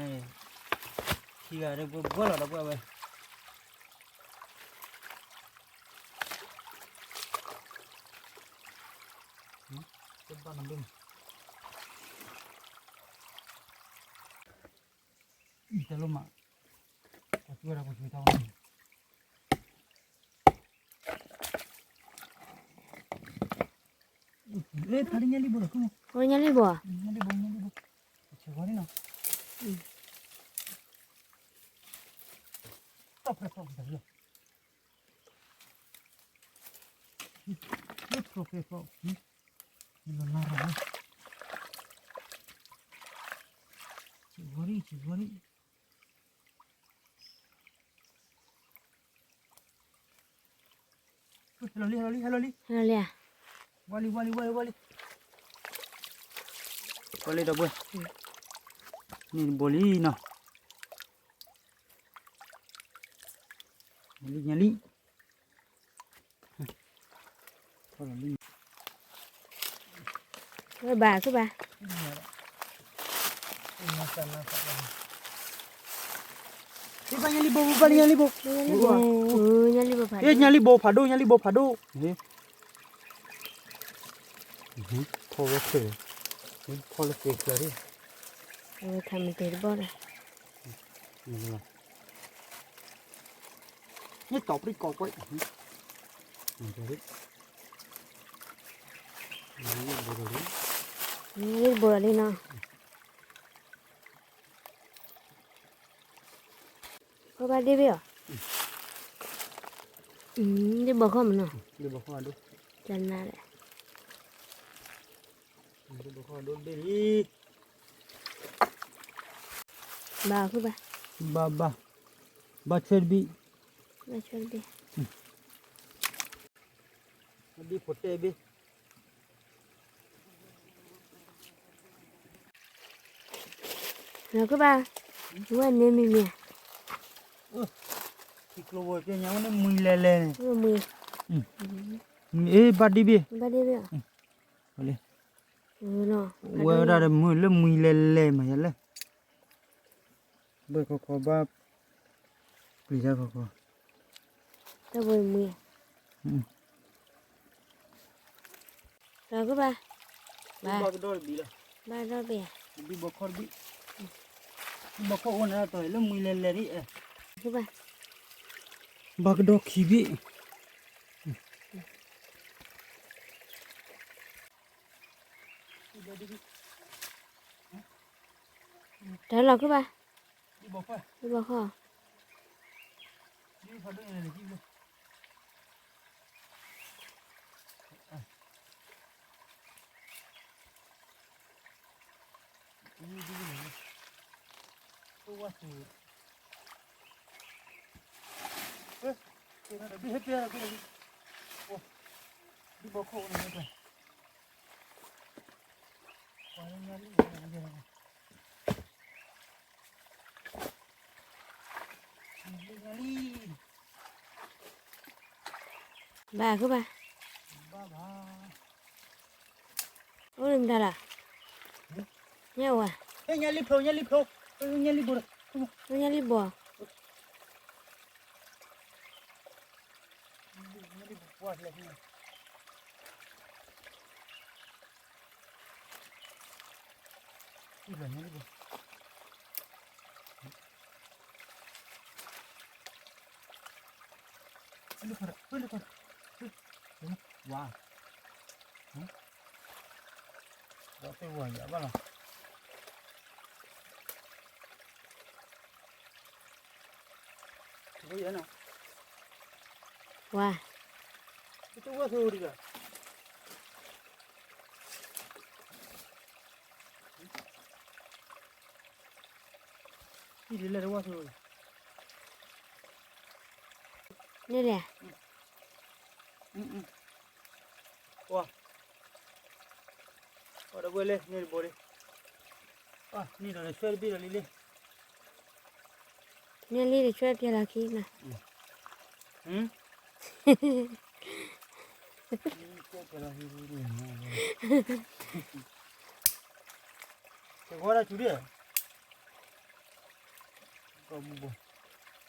လီၤဒီပုၢ်ဝဲၢ် တဘၣ်နဘ့ၣ် အံၤတလိၣ်မး ပှၤကွၢ်တၢ်ပှၤကွၢ်တၢ် လၢဖးဒိၣ်ညါလံဘိလီၤ ညါလံဘိ ညါလံဘိ ညါလံဘိ ဆဲးဝါလံနီၤ တၢ်ဖျဲးဖျိးတၢ်ဖျဲး ဖျိးဖျိးဖျိး နလီၤနါရၤဝဲ ဆဲးဝါလံ ဆဲးဝါလံ ဟဲလီၤလံ ဟဲလီၤလံ ဟဲလီၤလံ ဟဲလီၤလံ ဝါလံ ဝါလံ ဝါလံ ဝါလံ ဝါလံဒီပုၢ်ဝဲၢ် န့ၣ်တဘိလံနီၤ ညါလံ ညါလံ ဝဲဘၣ် ကဘၣ် ဘၣ်ညါလံဘိ ဘၣ်လံညါလံဘိ ညါလံဘိ ညါလံဘိဖးဒိၣ် ညါလံဘိဖးဒိၣ် ဖီၣ်ဝဲချ့ ဖီၣ်လၢသ့ချ့ ခါမ့ၢ်တ့ၢ်တဘီၣ်လီၤ န့ၣ်တီၤပြံၣ်ကီးကွဲး ဘိလီၤလံ ဘိလီၤလံနီၤ ပဘၣ်ဒ့ဘ့ၣ်အီၤ ဒ့ဘီခီမနီၤ ဒ့ဘီခီဒိၣ် ကနါလဲၣ် ဘၣ်ဃီဒိၣ်တဘ့ၣ်လံ, ဘၣ်ဃုဘၣ်, ဘၣ်ဘၣ်, ဘၣ်ဆွဲတဘ့ၣ်, ဘၣ်ဆွဲတဘ့ၣ်, ဘၣ်ဒ်ဖိတဲဘ့ၣ် လီၤကဘၣ်, ဝဲန့ၣ်မံၤမံၤ, ထံကျိဝဲပျဲညါဝဲန့ၣ်မှံလဲၤလဲၤန့ၣ်, မှံ, အ့ ဘၣ်ဒ့ဘ့ၣ်, ဘၣ်ဒ့ဘ့ၣ်, ဝဲဒၣ်ဒီးမုၢ်လၢမှံလဲၤလဲၤမးယလဲၣ်, ဘၣ်ခီခီဘၣ်, ပျံၤတၢ်ခီခီ, တၢ်ဘိမှံ, လီၤကဘၣ်, ဘၣ်, ဘၣ်ကဒီတဘ့ၣ်လီၤ, ဘၣ်ဒီဘ့ၣ်, တဘ့ၣ်ဘီခီတဘ့ၣ်, တဘ့ၣ်ဘီခီအိၣ်န့ၣ်တၢ်လၢမှံလဲၤလဲၤဒ်, ကဘၣ်, ဘၣ်ကဒီခံဘ့ၣ်, တၢ်လီၤကဘၣ်, ဘီခီ, ဘၣ်ကဘၣ်, အိၣ်လၢမတၤလီၤ, ညၣ်ဝါ, ညၣ်လံဖျိ ညၣ်လံဖျိ, ညၣ်လံဘိ, ညၣ်လံဘိ ဝါ, ဝါသ့ၣ်ဝါယၤဘၣ်လီၤ. ဝါ, တဝဲၢ်သိဒံးဘၣ်, ဟံၣ်ဒ်လဲၣ်တဝဲၢ်သိ, န့ၣ်လဲၣ်, ဝါ, ဝါတဝဲၢ်လၢန့ၣ်တဘိလံ, န့ၣ်ဒီးဆွဲတဘ့ၣ်ဒီးလံလံ. န့ၣ်လံတဆွဲပျဲလီၤခံမး, ဆဲးဂီၤဒၣ်ဆူဒံး,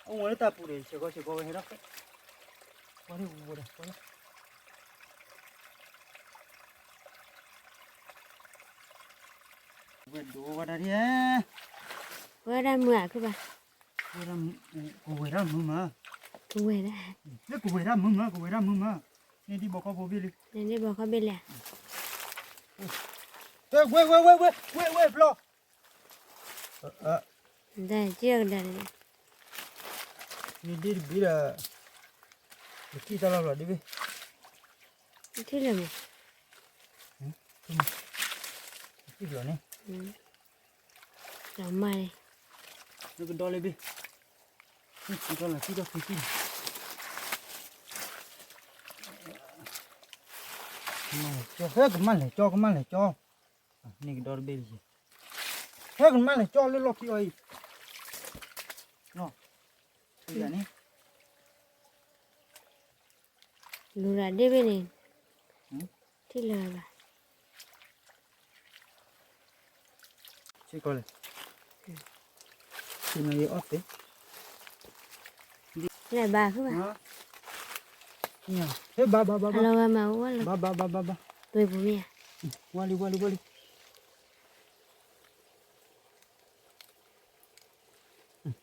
အဝဲလၢတၢ်ပူၤဒီး ဆဲးဂီၤဆဲးဂီၤဝဲဟဲထီၣ်, ဝဲဒိဝဲဒၣ်ဒ်, ဝဲဒၣ်မုာ်, ကဝဲၤဒၣ်မုာ်မး, ကဝဲၤဒၣ်, လၢကဝဲၤဒၣ်မုာ်မး ကဝဲၤဒၣ်မုာ်မး, န့ၣ်ဒ်ဘီခီဘိဘ့ၣ်လံ, န့ၣ်ဒ်ဘီခီဘ့ၣ်လံ, ဝဲဝဲဝဲဝဲဝဲဝဲဖျီ တၢ်ကဲကဒါန့ၣ်, မ့ၢ်ဒ်တဘ့ၣ်ဒီး, နထံၣ်တၢ်လီၤဘျီဒ်ဘ့ၣ်, နထံၣ်လၢမး, နထံၣ်ဘျီန့ၣ်, လီၤမၢ်န့ၣ်, နကဒီလၢဘ့ၣ်, နကဒီလၢထံၣ်ဒီးဖံးထံၣ်န့ၣ်, ကမၣ်လဲၤကၠီ ဟဲကမၣ်လဲၤကၠီ ကမၣ်လဲၤကၠီ, န့ၣ်ကဒီတဘ့ၣ်လံ, ဟဲကမၣ်လဲၤကၠီလၢလီၢ်ခံအီၤအံၤ, နီၤ, န့ၣ် လူၤရၤဒ့ၣ်ဘ့ၣ်န့ၣ်, ထံၣ်လၢၤဘၣ်, စ့ၢ်ကီးလဲၣ်, စ့ၢ်ကီးယအီၣ်သ့, လဲၤဘါဃုဘၣ်, ဟဲဘါဘါဘါဘါ, အလီၤဂာ်မၤဝဲလီၤ, ဘါဘါဘါဘါဘါ, သွဲပူၤမ့ၢ်ဧါ, ဝါလံ ဝါလံ ဝါလံ.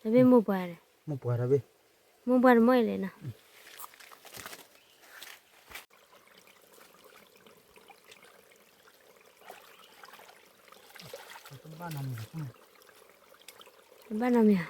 တဘ့ၣ်မိၢ်ပှၢ်န့ၣ်, မိၢ်ပှၢ်တဘ့ၣ်, မိၢ်ပှၢ်တမီၢ်အံၤလဲၣ်နီၤ, တဘၣ်နီတမံၤ, ဘၣ်တနီတမံၤဘၣ်.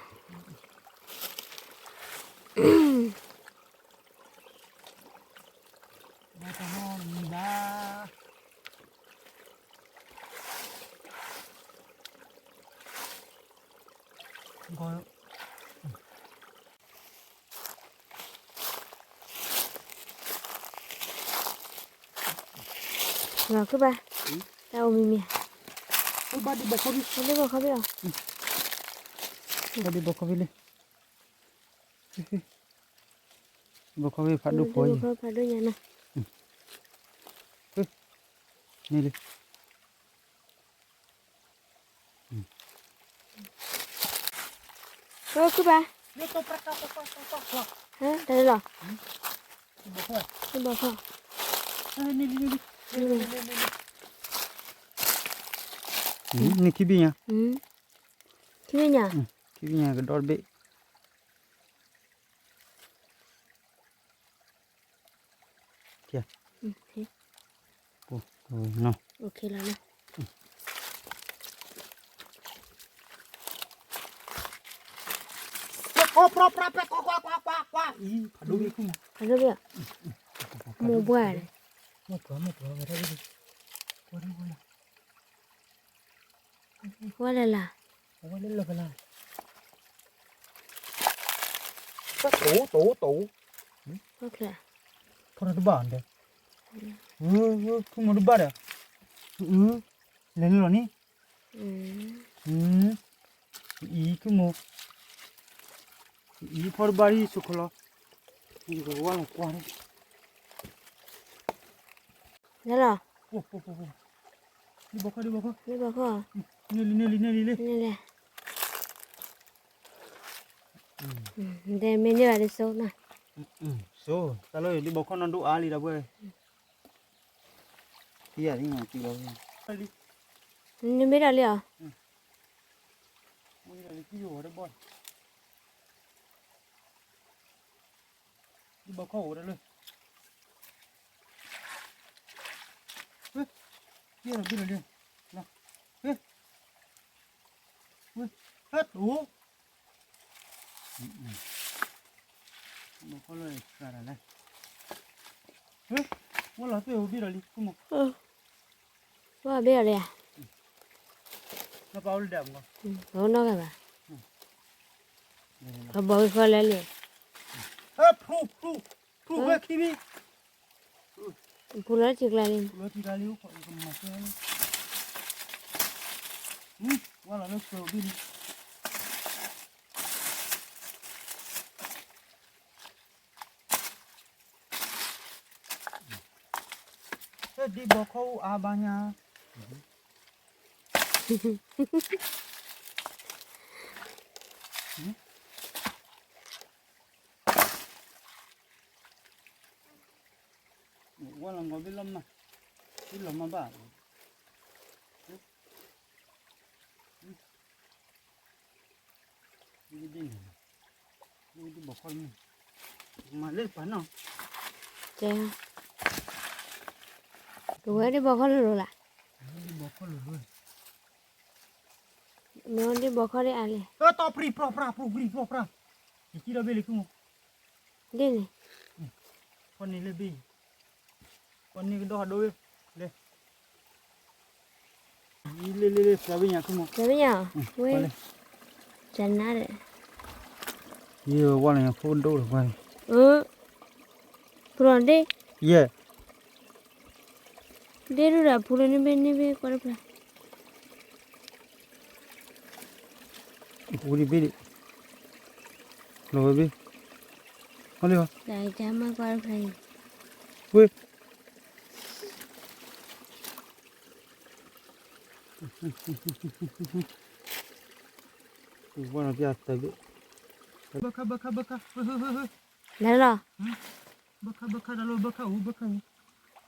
လီၤခုဘၣ်, တၢ်အိၣ်မံၤမံၤ, ဘၣ်ဒံးဘီခီဘံၣ်, ဘၣ်ဒံးဘီခီဘံၣ်လံ, ဘီခီဘံၣ်ဖးဒိၣ်ဖိအံၤ, ဖးဒိၣ်ညါနီၤ, န့ၣ်လံ ခုဘၣ်, တၢ်လီၤ, ဘီခီ, န့ၣ်ခံဘ့ၣ်ညါ, ခံဘ့ၣ်ညါ, ခံဘ့ၣ်ညါကဒီတဘ့ၣ် မိၢ်ဘွၣ်န့ၣ်, ဝဲလၢ်လၢ်, တိၢ်တိၢ်တိၢ်, ဖီၣ်တဘၣ်ဒီး, ဖုမိၢ်တဘၣ်ဒီး, လဲၤလၢလီၤန့ၣ်, အံၤဖုမိၢ်, အံၤဖီၣ်တဘၣ်ဒ်ဆိခီလီၤ, ယကဝါလီၤကွၢ်န့ၣ်, လဲၤလီၤ, ဒ်ဘီခီ, ဒ်ဘီခီ, န့ၢ်လံ န့ၢ်လံ န့ၢ်လံ, ဒဲမ့ၢ်န့ၢ်ဘၣ်ဒ်စိနီၤ, စိ, တၢ်လၢဒ်ဘီခီနီၢ်ဒိၣ်အါလံဒီးပှဲၤ, နမ့ၢ်ဒၣ်လံဧါ, ဒ်ဘီခီအိၣ်ဒၣ်လၢ ဟဲ, ဟဲ, ဟဲ, ဟဲ, ဟဲ, ဟဲ, ဟဲ, ဟဲ, ဘီခီလၢစှၤတၢ်လဲၣ်, ဟဲ, ဝဲလီၤသ့ၣ်အိၣ်ဘ့ၣ်ဒီးလံ, ဝဲဘ့ၣ်ဒီးလံဧါ, အနီၢ်ဂၤဘၣ်, အဘီဝဲဃီလဲၣ်လံ, ဖူ, ဖူ, ဖူဝဲခံဘ့ၣ် ဖူလီၤထံကျါလံ, ဖူလီၤထံကျါလံ, အိၣ်ခိးကမၤစၢၤလံ, ဝဲလီၤလၢစှၤဘ့ၣ်လံ, ဒ်ဘီခီအိၣ်အါဘၣ်ညါ, ဝဲလီၤဂီၤဘ့ၣ်လီၤမၢ်, ဘ့ၣ်လီၤမၢ်ဘၣ်, ဒ်န့ၣ်, ဒ်ဘီခီန့ၣ်, မၤလၢပှၤနီၤ, ကဝဲဒ်ဘီခီလိၤလိၤလၢ်, ဒ်ဘီခီလိၤလိၤ, မ့ၢ်ဒ်ဘီခီဒ်အါလဲၣ်, တီၢ်ပြံပြီပြါ ပြံပြီပြါ, ယကံဒီးဘ့ၣ်လံခိၣ်မး, ဒ်န့ၣ်, ဖီၣ်န့ၢ်လၢဘ့ၣ်, ဖီၣ်န့ၢ်ကဒီးဒိဝဲ, လဲၤ လ့လ့လ့လ့ ပျၢ်ဘ့ၣ်ညါခိၣ်မး, ပျၢ်ဘ့ၣ်ညါ, ဝဲ, ကနါဒီး, ယဝဲလၢညါခိၣ်ဒိၣ်လီၤကွၢ်န့ၣ်, ဖုရီၤဒ့ၣ်, ယဲ, ဒ့ၣ်ဒိၣ်ဒီးဖုလၢန့ၣ်ဘ့ၣ်န့ၣ်ဘ့ၣ်ကွၢ်တဖျါ ပူၤဒံးဘ့ၣ်ဒံး, လီၤဝဲဘ့ၣ်, ဟီလံဟီ, ဝ့ၢ်, ပူၤဘၣ်နီၤပျၢ်တဘ့ၣ်, ဘၢခါ ဘၢခါ ဘၢခါ, လဲၤလီၤ ဘၢခါ ဘၢခါ တၢ်လီၤ ဘၢခါအိၣ် ဘၢခါအိၣ်,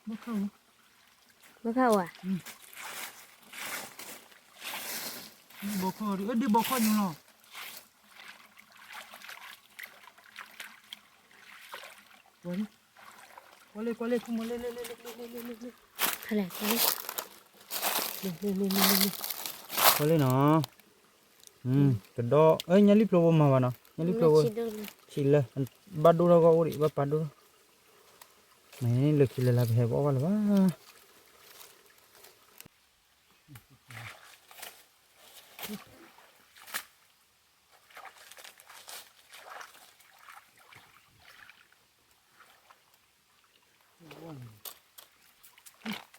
ဘၢခါအိၣ်, ဘၢခါအိၣ်ဧါ, ဘီခီ ဒ်ဘီခီညိလီၤ, ကွၢ်လံ ကွၢ်လံ ကွၢ်လံ ကွၢ်လံနီၤ, ကဒီး ညၣ်လံၣ်ဖျိဝဲမၤဘၣ်နီၤ, ညၣ်လံၣ်ဖျိဝဲ, ဆံးလၢ, ဘၣ်ဒိထီၣ်ကီၢ်အိၣ်ဒံး ဘၣ်ပာ်ဒိထီၣ်, မ့ၢ်လၢခံလၢလၢပဟဲဘၣ်အီၣ်ဘၣ်လၢၤဘၣ်.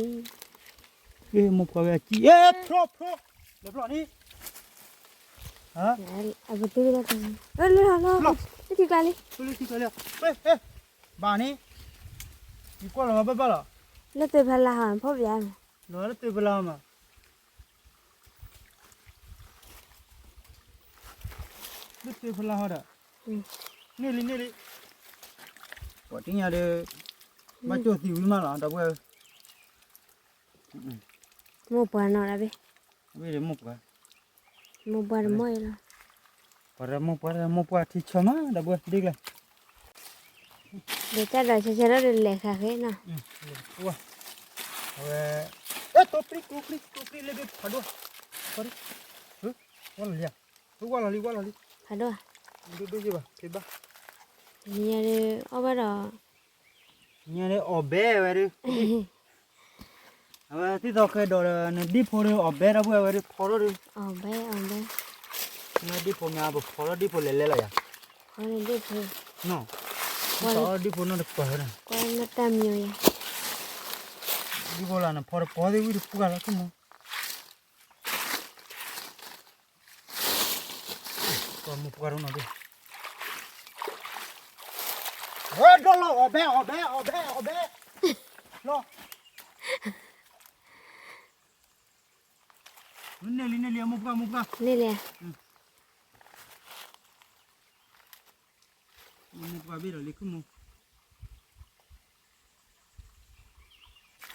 အ့ မိၢ်ပှၢ်ဝဲအကံၣ် အဲ ဖျီၣ်ဖျီၣ် လဲၤဖျီၣ်န့ၣ် အပသူလၢ လၢလီၤလီၤ လၢထံကျါလံ လၢထံကျါလံ ဘၣ်န့ၣ် ယကွၢ်လီၤဘၣ်ဘၣ်လီၤ လၢသုးဖီလာ်ဟီ ဖီၣ်ပျါမး လီၤလၢသုးဖီလာ်ဟီမး လၢသုးဖီလာ်ဟီဒီး န့ၢ်လံန့ၢ်လံ ပှၤတညါဒီး ဘၣ်ကၠိၣ်သံဝံၤမးလီၤ ဒီပုၢ်ဝဲၢ် မိၢ်ပှၢ်နီၤလၢဘ့ၣ် ဝ့ၢ်ဒီးမိၢ်ပှၢ် မိၢ်ပှၢ်တမီၢ်အံၤလီၤ ပှၤဒီးမိၢ်ပှၢ်ဒီးမိၢ်ပှၢ်ထံဆၢမး ဒီပုၢ်ဝဲၢ် ဒ်ကျဲ ဒီးတၢ်ဒီးဆဲးဆဲးထီၣ်ဒီးလဲၤဃာ်ဃ့နီၤ အဝဲ အဲ တိပျံၤ တိပျံၤ တိပျံၤ လၢဘ့ၣ်ဖးဒိၣ် ဝါလီၤလံ ဝါလီၤလံ ဝါလီၤလံ ဖးဒိၣ် ဒိၣ်ဒိၣ်ယဘၣ် ဖံဘၣ် ညါဒီး အီၣ်ဘၣ်ဒီး ညါဒီး အီၣ်ဘဲဝဲဒၣ် အဝဲသ့ၣ်သီခဲဒီး နဒံၣ်ဖိဒီး အီၣ်ဘဲဒီပုၢ်ဝဲၢ်ဝဲဒၣ် ဖီထီၣ်ဒီး အီၣ်ဘဲ အီၣ်ဘဲ နဒံၣ်ဖိမ့ၢ် ပဖီထီၣ်ဒံၣ်ဖိလဲၤလဲၤလီၤယၤ ဖီထီၣ်ဒံၣ်ဖိ ဖီထီၣ်ဒံၣ်ဖိနီၢ်တပၢၢ်ဝဲဒၣ် ကွၢ်နတၢ်မံၤယၤ ဒံၣ်ဖိလၢနဖီတပီၢ်သ့ၣ်ဝံၣ်တပှၢ်လီၤ ဆိကမိၣ် ပှၤမိၢ်ပှၢ်ဒိၣ်နီၢ်ဒိၣ် ဝဲဒိၣ်လီၤ အီၣ်ဘဲ အီၣ်ဘဲ အီၣ်ဘဲ အီၣ်ဘဲ လီၤ န့ၢ်လံ န့ၢ်လံ အမိၢ်ပှၢ် မိၢ်ပှၢ် န့ၢ်လံ မိၢ်ပှၢ်ဘ့ၣ်ဒီးလံ ခိၣ်မိၢ်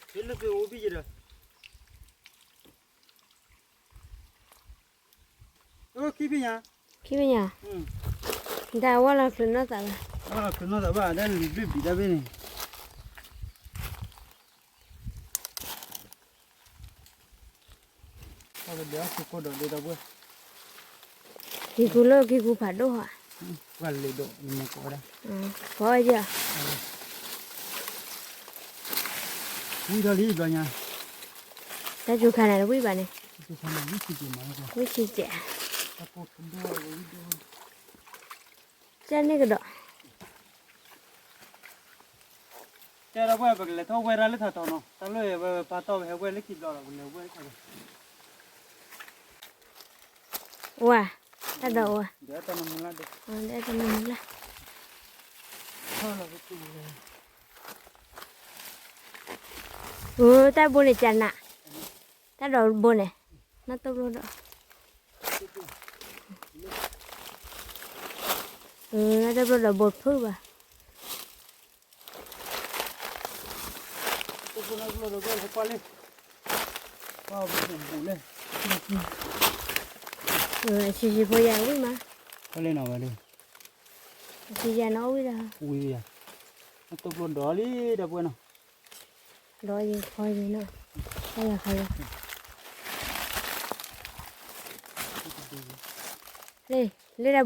ဟဲလၢသုအိၣ်ဘံၣ်ယဒီး အိၣ်ခံဖဲညါ ခံဖဲညါ တၢ်ဝဲလီၤချုးနီၢ်သးဘၣ် ဝဲလီၤချုးနီၢ်သးဘၣ် တၢ်လံၤဘျုးဘံၣ်တၢ်ဘ့ၣ်န့ၣ် ပှၤကဒဲးအီၣ်ခိၣ်ကိၣ်ဒီးဒဲးဒီပုၢ်ဝဲၢ် ကံၢ်ကူလၢကံၢ်ကူဖးဒိၣ်ဟါ ပှၤလဲၤဒီးနမဲာ်ကိးဝဲဒၣ် ကိးဝဲယၤ ဝံၤထီၣ်လံဘျီညါ တၢ်စူၤခါန့ၣ်တဝံၣ်ဘၣ်န့ၣ် ဝံၣ်ဆံးစဲး ကဲန့ၣ်ကဒီး တဲဒီပုၢ်ဝဲၢ် ပကလဲၤထီၣ်ဝဲဒၣ်လၢထးတီၤနီၤ တၢ်လၢဝဲပာ်တီၢ်ဝဲဟဲဝဲလၢခံဘျီဒီး ပလဲၤဝဲလၢထးတီၤ ဝါ တၢ်ဒီးဝါ ဒီးတၢ်နမူလၢ်ဒီး ဒီးတၢ်နမူလၢ် အၢ တၢ်ဘိန့ၣ်ကနး, တၢ်ဒိးဘိန့ၣ်, နီၢ်တဘျီဒီး, အၢ နီၢ်တဘျီဒီးဘိဖုၣ်ဘၣ်. အဆံးဆံးဖိယၤဝံၣ်မး, အဆံးယၤနီၤဝံၣ်ဒီး, တဘျီဒီးလံဒီပုၢ်ဝဲၢ်နီၤ, ဒီးယဖီယၤနီၤ, တၢ်ယၤဖီယၤ, လၢ လၢတၢ်ဘိလီၤအဲၣ်တ့ၢ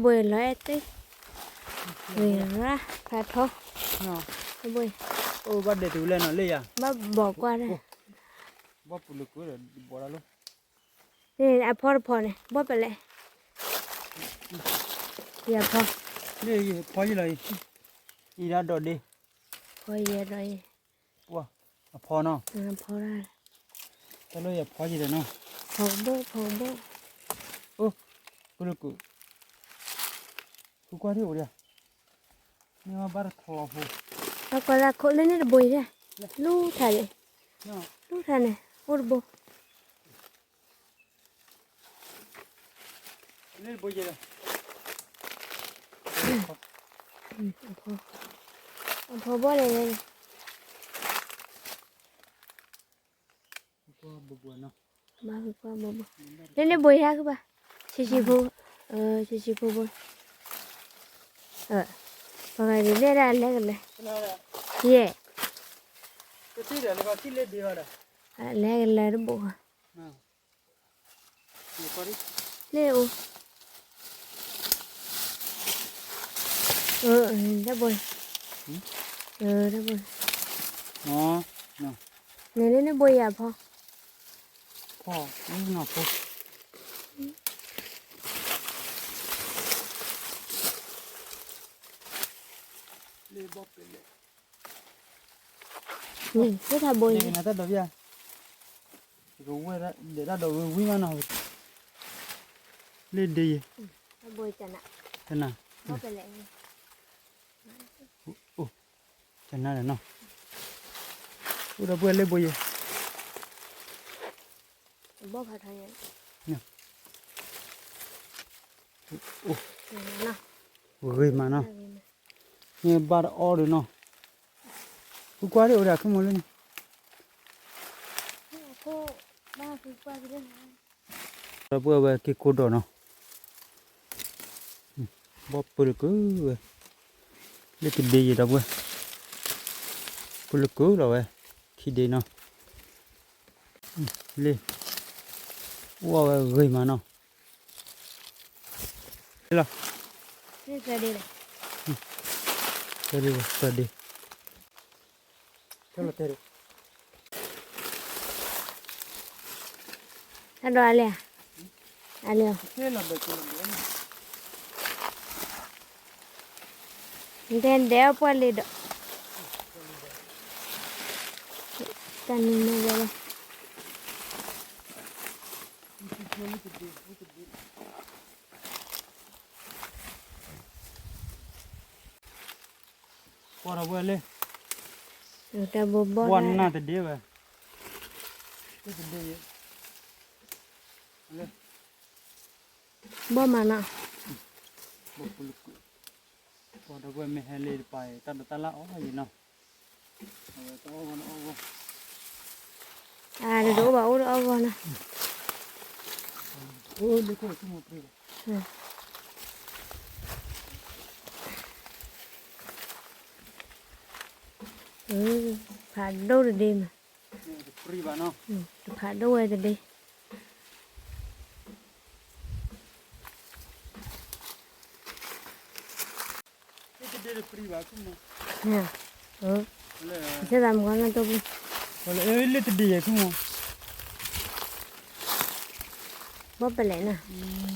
်, ဂ့ၤရၣ်ဖးထီ, တၢ်ဘိ, အိၣ်ဘၣ်ဒဲးတုၤလဲၣ်နီၤလၢယၤ, ဘၣ်ဘီၣ်ကွၢ်ဒၣ်, ဘီၣ်ပူၤလၢကွၢ်ဒီးဘီၣ်ဒၣ်လီၤ, န့ၣ်အဖီတဖီန့ၣ် ဘီၣ်ပလဲၣ်, ယဖီ, လၢယဖီယံၤလီၤအံၤ, အံၤဒၣ်ဒိးဒ့, ဖီယဲဒိးအံၤ, ပှၤ, အဖီနီၤ, အဖီဒၣ်, တၢ်လၢယဖီယံၤဒီးနီၤ, ဖီကဘိၣ် ဖီကဘိၣ်, အိၣ်, ပလၢကုၢ်, ဃုကွၢ်ထံၣ်အိၣ်ဒံး, မ့ၢ်ဘၣ်တထီၣ်လီၤဖိ, ဘၣ်ကွၢ်လၢခိၣ်လၢန့ၣ်တဘိအံၤဒၣ်, လူထါန့ၣ်, လူထါန့ၣ် အိၣ်တဘိ လၢဘိယဲလီၤ, အဖီဘိၣ်န့ၣ်, ဘၣ်ကွၢ်ဘိဘိ, လၢန့ၣ်ဘိယဲဃုဘၣ်, ဆံးဆံးဖိ, ဆံးဆံးဖိဘိ, ပှၤဂၤဒ်လဲၣ်ဒၣ်လဲၤကလဲၤ, ယဲၢ်, လဲၤကလဲၤတဘိ, န့ၣ်အိၣ်, တၢ်ဘိ, တၢ်ဘိ, န့ၣ်လၢန့ၣ်ဘိယဲအဖီ, ဖီ, လၢဘီၣ်ပလဲၣ်, လၢတၢ်ဘိန့ၣ်, တကဝဲၢ်ဒၣ်ဒီးဝဲဝံၤမးနီၤ, လၢဒ့ယဲ, တၢ်ဘိကနး, ကနး, ဘီၣ်ပလဲၣ်, အိၣ်, ကနးဒီးနီၤ, အိၣ်ဒီပုၢ်ဝဲၢ်လၢဘိယဲ, ဘီၣ်ဖးထီယဲ, အိၣ်, ဂ့ၤမးနီၤ, မ့ၢ်ဘၣ်တအီၣ်ဒီးနီၤ, ဃုကွၢ်ဒံးအိၣ်ဒီးအခိၣ်မီၤလၢန့ၣ်, ဒီပုၢ်ဝဲၢ်က့ၤကိးဒီးနီၤ, ဘီၣ်ပလၢကုၢ်ဝဲ, လၢတဒ့ယဲဒီပုၢ်ဝဲၢ်, ပလၢကုၢ်လီၤဝဲ, ခံဒ့နီၤ, လၢ, အိၣ်ဝဲဂ့ၤမးနီၤ, လီၤ, သၢဒ့, သၢဒ့, တၢ်ဒိးအလဲၣ်, အလဲၣ်, ဒဲဒဲပှၤလ့ၤဒီး, တၢ်နံၤမ့ၢ်ဝဲလီၤ ကွၢ်ဒီပုၢ်ဝဲၢ်လၢ, တၢ်ဘိဘီၣ်, ဘီၣ်နၢ်တဒ့ဝဲ, တဒ့ယဲ, လၢ, ဘီၣ်မးနီၤ, ဘီၣ်ပလၢကုၢ်, ကွၢ်ဒီပုၢ်ဝဲၢ်မ့ၢ်ဟဲလ့ၤတပၤအံၤ တၢ်ဒိးတၢ်လၢ်အီၣ်ယံၤနီၤ, အဝဲတအီၣ်ဂီၢ်န့ၣ်အီၣ်ဂီၢ်, အတဒိးဘၣ်အိၣ်ဒီးအီၣ်ဂီၢ်နီၤ, ဖးဒိၣ်တဒ့မး, တဖးဒိၣ်ဝဲတဒ့ ဆဲသးမုၢ်ဂီၤနီၢ်တိၢ်ပူၤ, လၢတဒ့ယဲၢ်ခူမး, ဘီၣ်ပလဲၣ်နီ